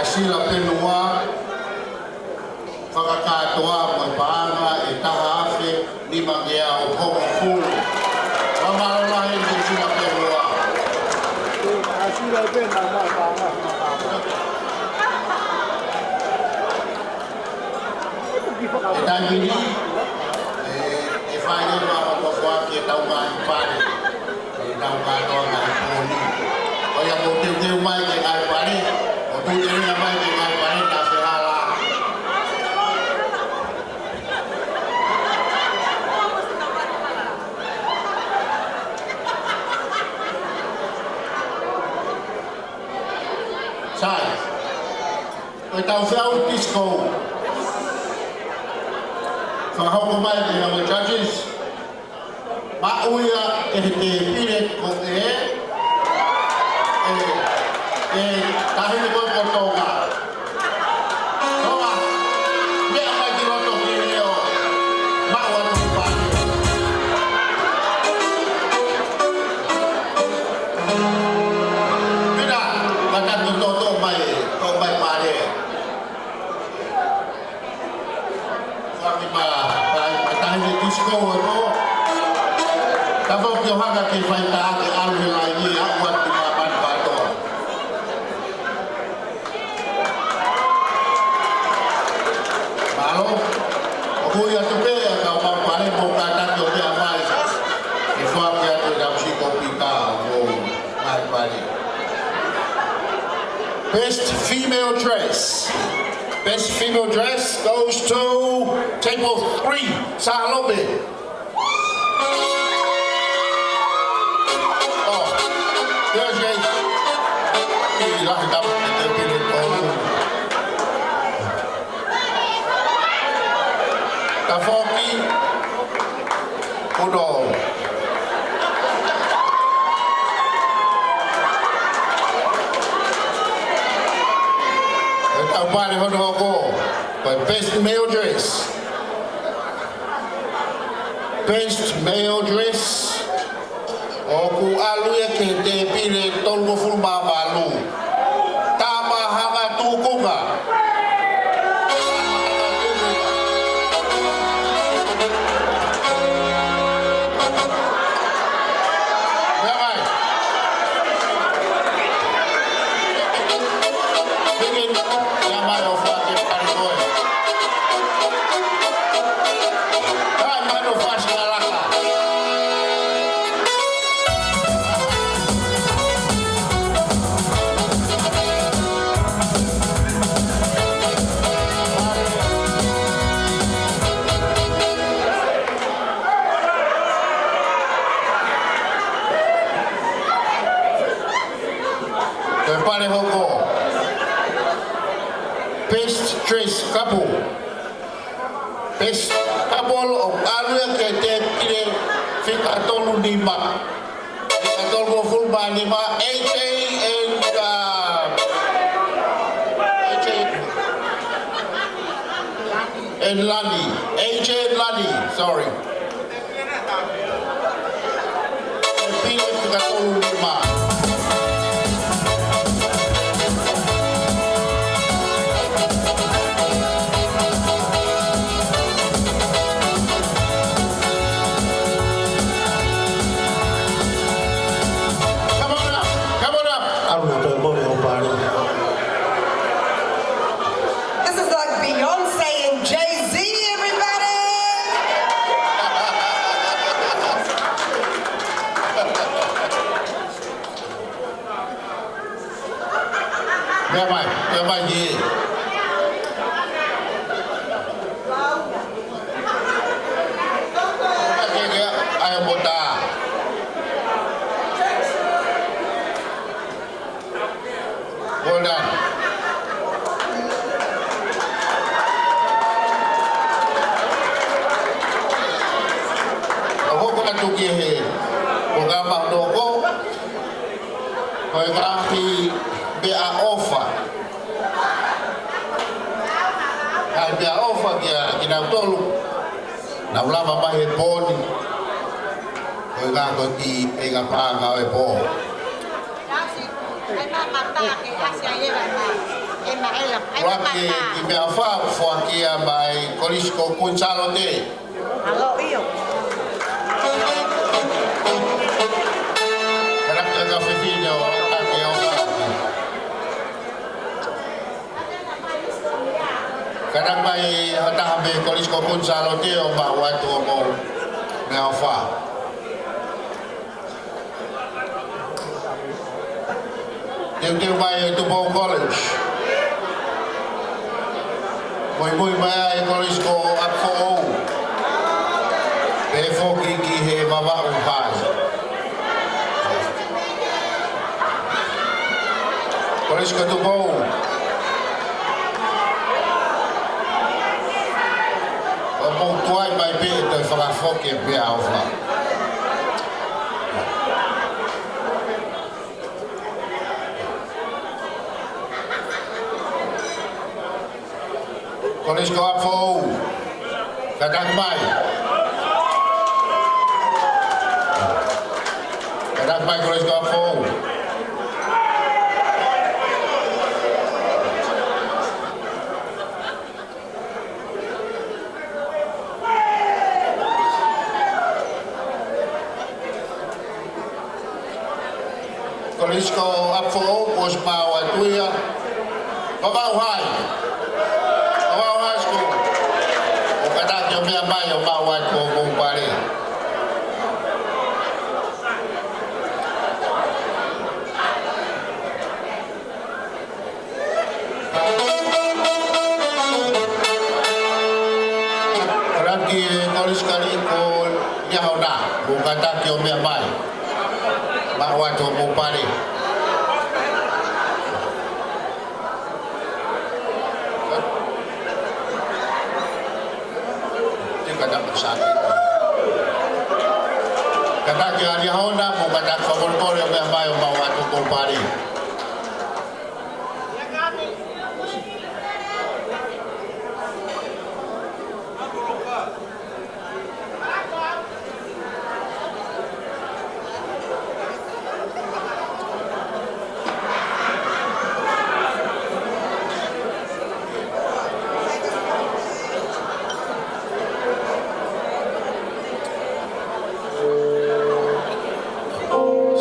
Sila Penua, fakakātoa mo e paʻanga ʻe taha afe nimangeau hongofulu. Fakamālō lahi ki Sila Penua. ʻI he taimi ni, ʻe, ʻe fai leva ʻo ko fua ke tau ngaahi pale. ʻE tau kātoa ngaahi pōni. ʻOiauē, mou teuteu mai ki he ngaahi pale, ʻo tūtelinga mai ki he ngaahi pale, ta se hala. Sai. ʻOku tau fai ʻa e disco. Fakahoko mai ki he ngaahi judges. Maʻu ia ʻe he tēpile ko ē, ʻe, ʻe, taʻahine ko ē ko Tonga. Tonga, meʻa mai ki loto ki he ʻo maʻu atu pale. Pina, kātaki ʻo toʻo mai, toʻo mai pale. Faki ma, ma, ma taʻahine disco ʻo e pō. Ka ko ki ʻo hanga ke fai tā ke ʻalu he laini ʻa ua ki ma mani kātoa. Mālō. ʻOku ʻi ai atu pē ʻa e kau mau pale mo kātaki ʻo meʻa mai. ʻE faki atu e kau siko pika mo Best female dress. Best female dress goes to table three, Sālope. Oh, there's a, ʻi lahi tapu ki he tēpile tolu. Tafoki. Kuno. ʻE tau pale hono hoko. Ko e best male dress. Best male dress. ʻOku ʻalu ia ki he tēpile tolungofulu mā valu. Tama Hanga Tūkunga. Meʻa mai. Piki, ia mai ʻo fake pari koe. Kai mai ʻo fasi alaka. Ko e pale hoko. Best dress couple. Best couple ʻoku ʻalu ia ki he tēpile fika tolu nima. Fika tolungofulu mā nima, A J and, uh, A J and Lani. A J and Lani, sorry. Pili fika tolu nima. Come on up, come on up. ʻAlu na pē mo e ʻo pale. This is like Beyonce and Jay-Z, everybody. Meʻa mai, meʻa mai ki. Meʻa ki, ki, ʻai ʻo mota. Well done. ʻO hoko atu ki he, ko ka ma noko, ko e ngaahi meʻaʻofa. Ngaahi meʻaʻofa kia, kinautolu. Nau lava mai he pō ni. Ko e ngaahi ko ki, e ngaahi paʻanga ʻo e pō. Tausi, ʻai mā mata ke ʻasi ai e vai mā. Ua ke ki meʻa fā, foaki ia mai Kolisi ko Kuini Sālote. Alo, io. Karakita ka fefine ʻo Takeoka. Kae ʻatā mai ha taha mei Kolisi ko Kuini Sālote ʻo maʻu atu hoʻomou meʻa ʻofa. Teuteu mai ʻe Tupou College. Muimui mai ʻa e Kolisi ko ʻApifoʻou. Pehē foki ki he Vavaʻu High. Kolisi ko Tupou. Kapau ʻe tuai mai pē ʻe toe fakafoki e meʻa ʻofa. Kolisi ko ʻApifoʻou. Kātaki mai. Kātaki mai Kolisi ko ʻApifoʻou. Kolisi ko ʻApifoʻou, kuo ʻosi maʻu atu ia. Vavaʻu High. Vavaʻu High School. ʻOku kātaki ʻo meʻa mai ʻo maʻu atu hoʻomou pale. Kalaki e Kolisi Kali ko Liahona, ʻoku kātaki ʻo meʻa mai. Maʻu atu hoʻomou pale. Te kātaki sake. Kātaki ʻa Liahona, ʻoku kātaki fakamolemole ʻo meʻa mai ʻo maʻu atu hoʻomou pale.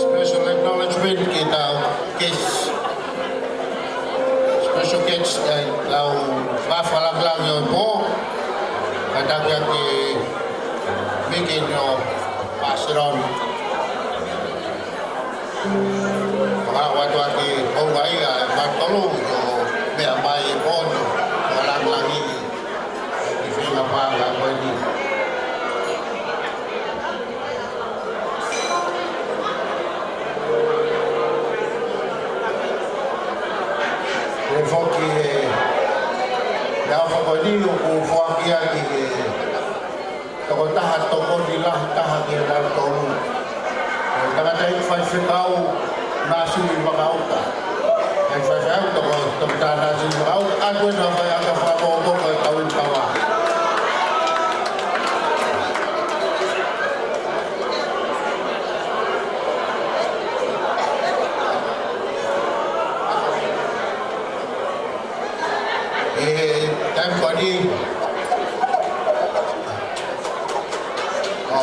Special acknowledgement ki heʻetau guests. Special guests, ʻetau fakalāngilangi ʻo e pō. Kātaki ʻa Miki ʻo pass it on. Fakahoko atu ʻaki houngaʻia ʻa e matolu ʻo meʻa mai e pō ni. Fakalāngilangi. Ki he feinga paʻanga ko eni. Pehē foki he meʻa ʻofa ko eni ʻoku foaki ia ki he tokotaha tokoni lahi taha ki he lautolu. Ko e tangataʻeiki faifekau Nāsili Vakauta. Faifekau toko, toko tā Nāsili Vakauta. ʻA ē naʻe fai ʻaki e fakapotopoto ʻo e kau ʻi Pava. ʻE, taimi ko eni. ʻO,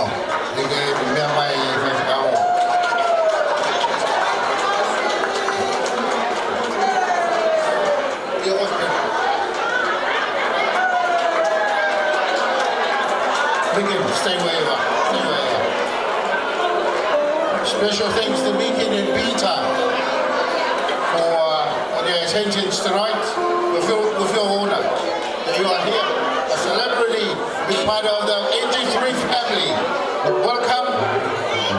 ʻi he meʻa mai faifekau. ʻIo, ʻo, stay where you are. Stay where you are. Special thanks to Megan and Peter for, uh, for their attentions tonight. We feel, we feel honored that you are here. A celebrity, be part of the eighty-three family. Welcome.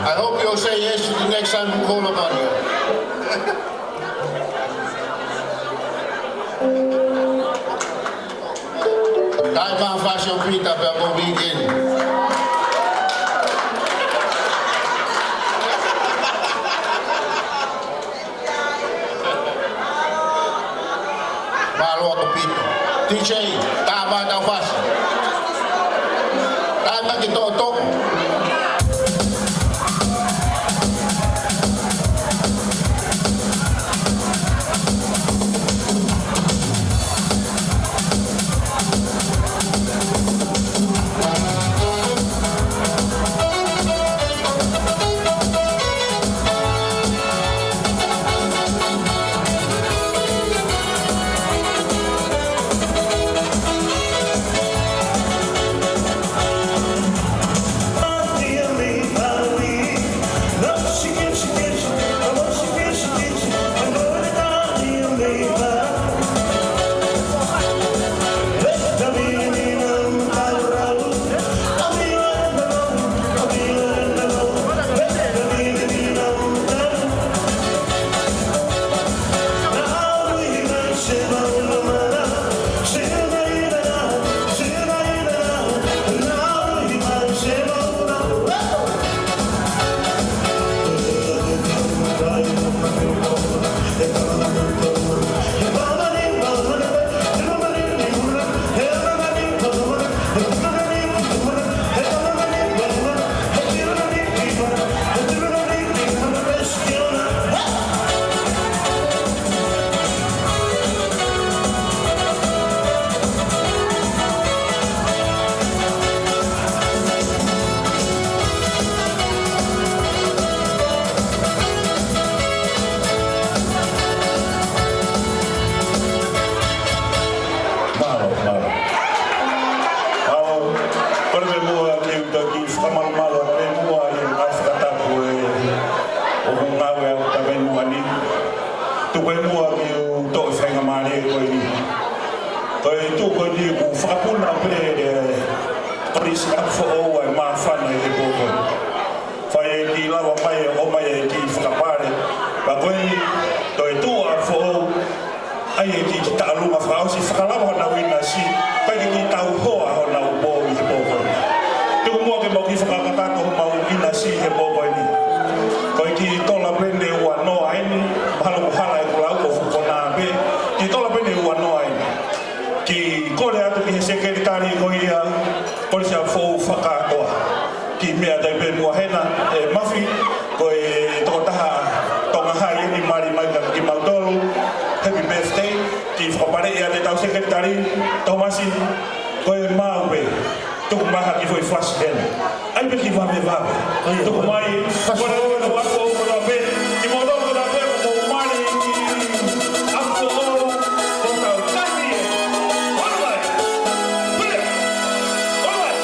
I hope you'll say yes to the next time we call upon you. Taima Fashion Peter pea mo Megan. Mālō ʻaupito. D J, tā mai ʻetau fasi. Tā mai ki tō tō. Ko e muʻa ke u toʻo e faingamālie ko eni. Ko e tuʻu ko eni ʻoku fakapuna pē ʻe Kolisi ʻApifoʻou ʻa e māfana ʻi he pō ko eni. Fai e kiʻi lava mai e ʻomai e kiʻi fakapale. Pea ko eni, toe tuʻu ʻa ʻApifoʻou, ʻai e kiʻi taʻaluma fakaʻosi, fakalava honau ʻinasi, kae kiʻi tauhoa honau pō ʻi he pō ko eni. Tuku muʻa ke mau kiʻi fakakakato homau ʻinasi he pō ko eni. Ko e kiʻi tola pē ʻe uanoa eni, mahalo ko e hala ʻeku lau ko e fuʻu konā pē, kiʻi tola pē ʻe uanoa eni. Kiʻi kole atu ki he sekelitali ko ia, Kolisi ʻApifoʻou fakakātoa. Kiʻi meʻa tai pē muʻa hena, ʻe Mafi, ko e tokotaha Tonga Hai eni, mali mai kia kimautolu. Happy birthday. Kiʻi fakapaleʻi atu ʻetau sekelitali, Tōmasi, ko e maʻu pē. Tuku mai ha kiʻi foʻi fasi hena. ʻAi pē kiʻi vave vave. Tuku mai, ko e lau ʻa ʻApifoʻou kotoa pē, kimoutolu kotoa pē, ko e mali, ʻApifoʻou, ko e tau tahi ē. All right. Brilliant. All right.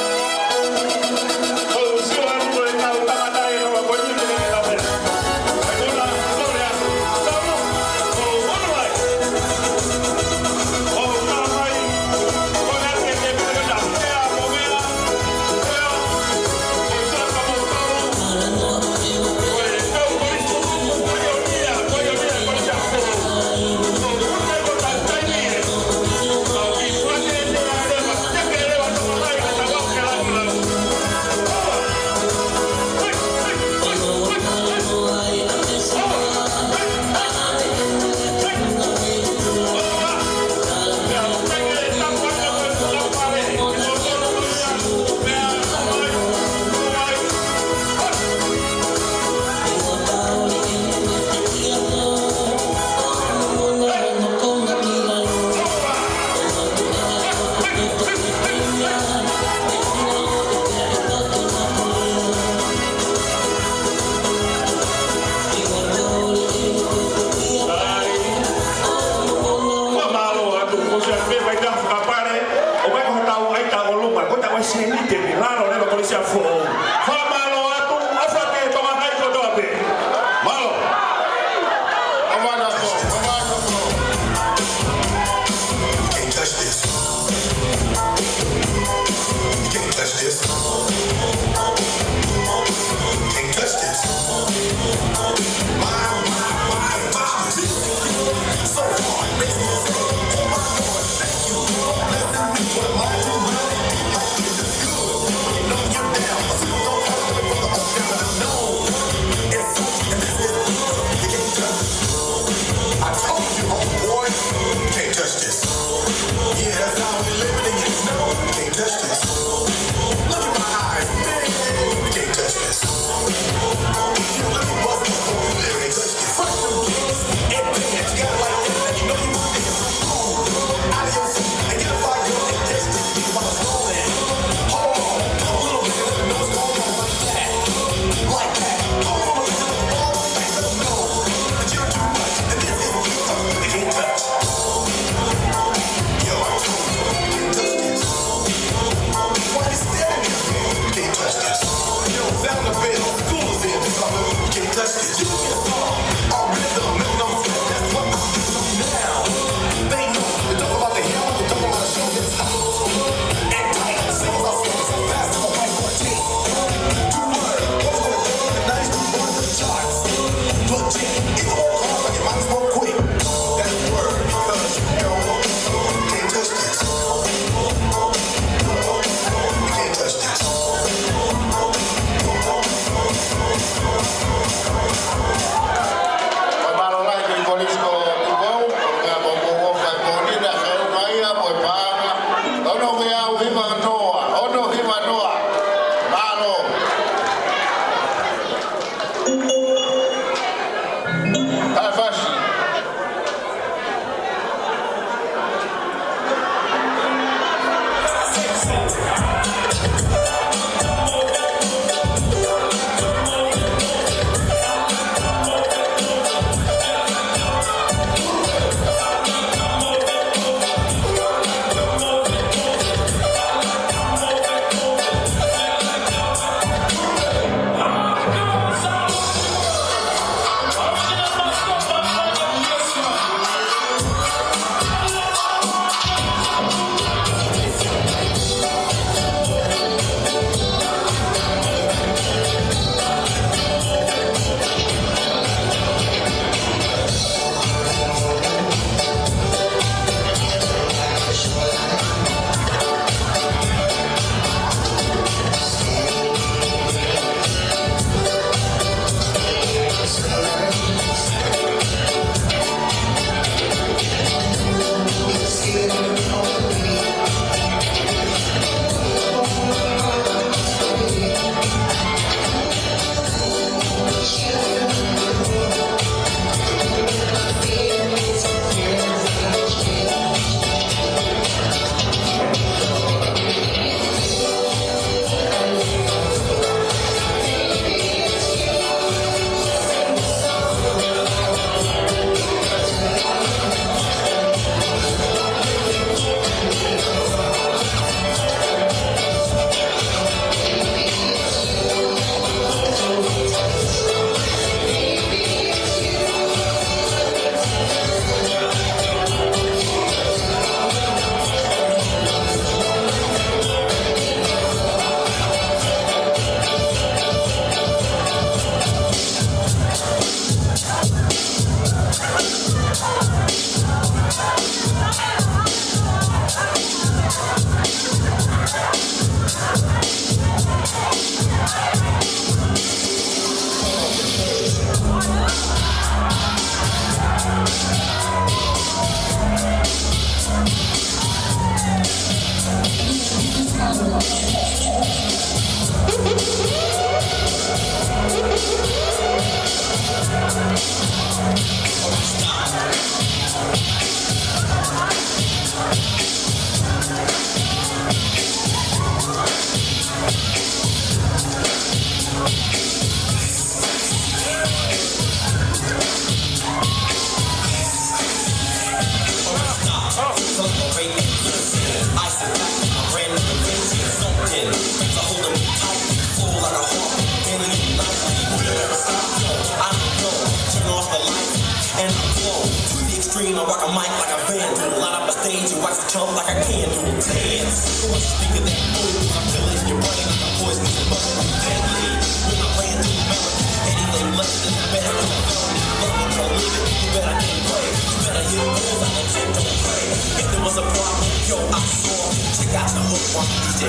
Stream, I rock a mic like a vandal. Light up a stage and wax a chump like a candle. Dance. Who wants to speak of that fool? I feel it in your brain like a poison. Must be deadly. When I land in America, anything less than the best is a felony. Love it or leave it, you better get brave. You better hit bulls out and shit, don't play. If there was a problem, yo, I saw it. Check out the hook, watch D J.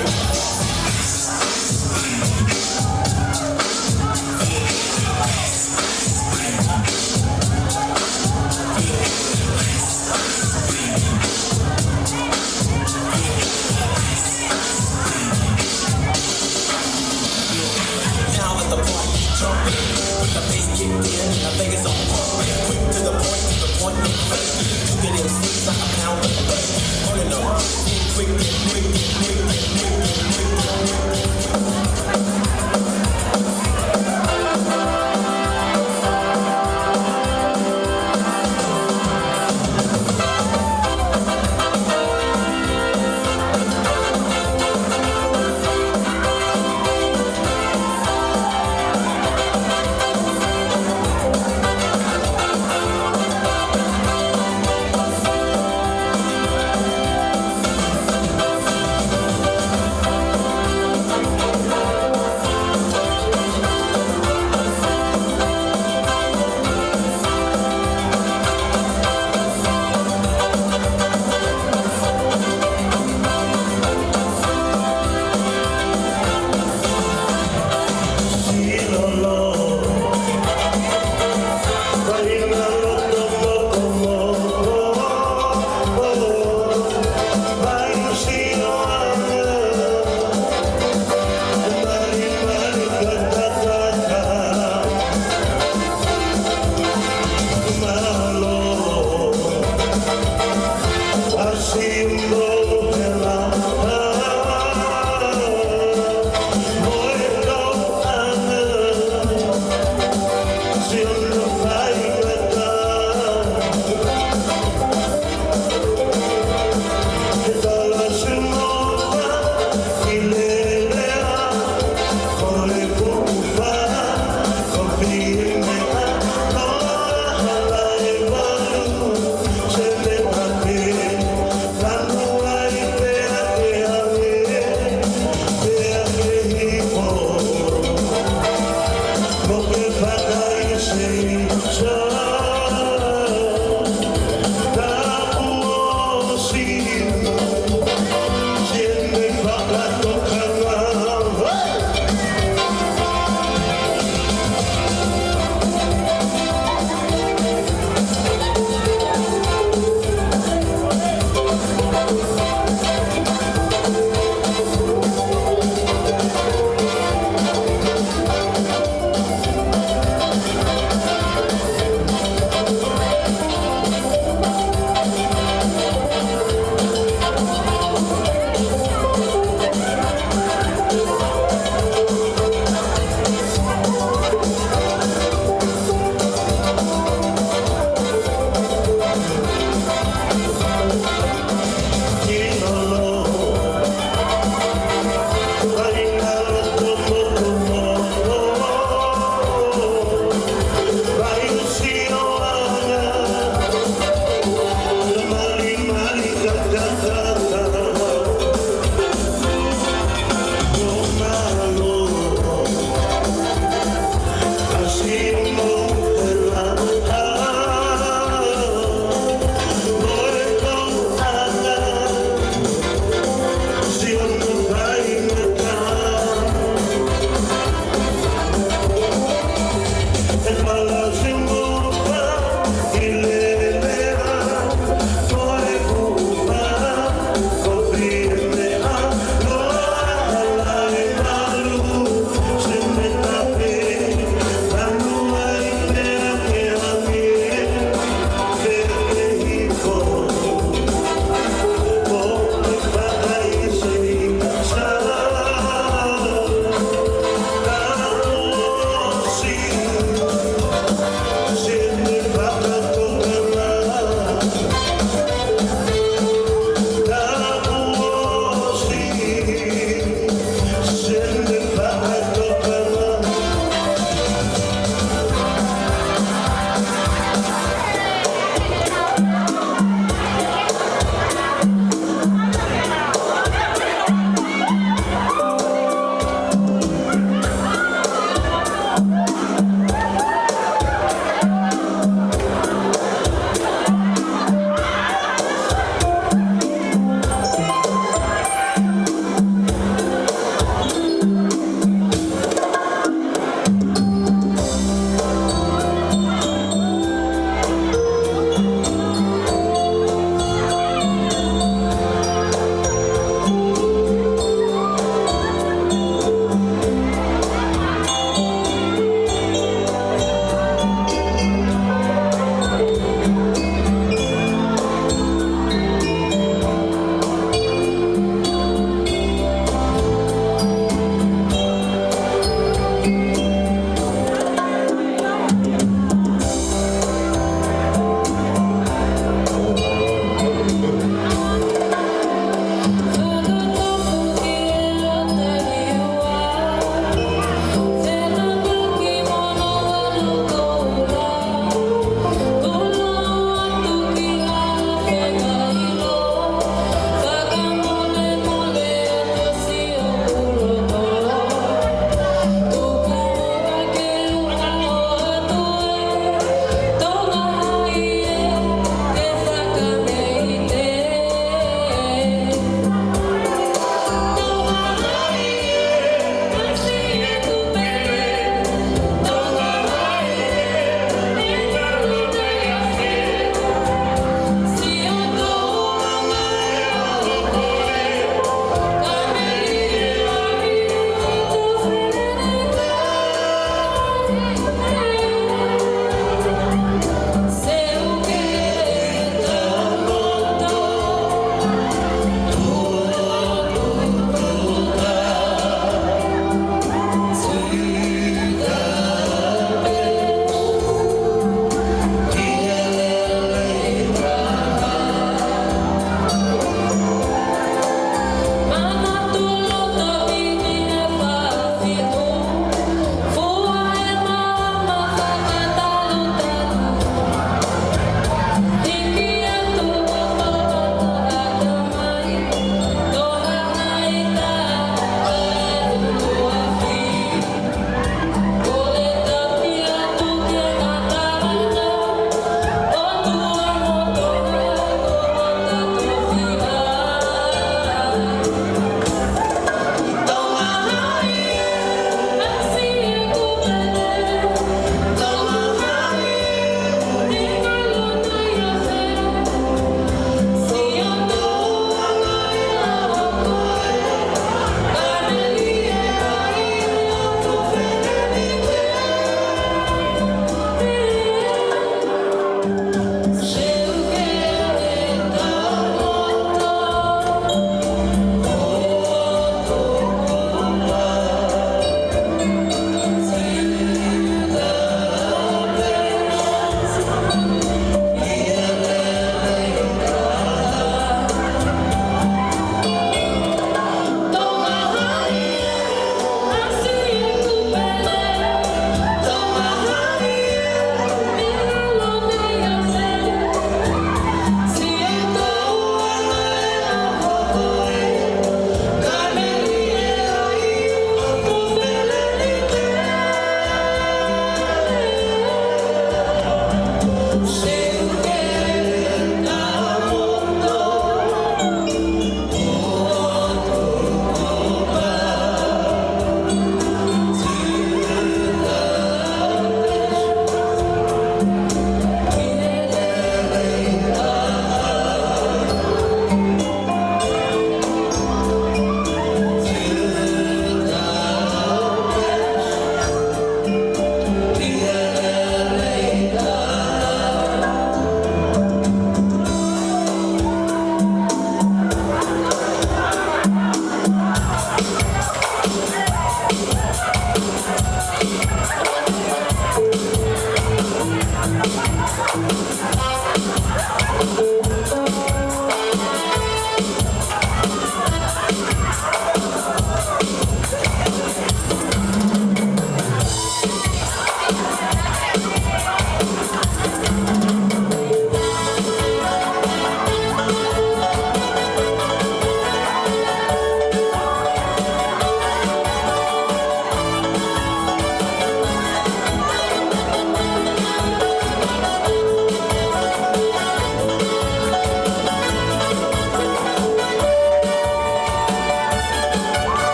Now let the party jump in. With the bass kicked in and the Vegas on pump. Quick to the point, to the point, no fake. You can M Cs like a pound of fake. Running up, quick, quick, quick.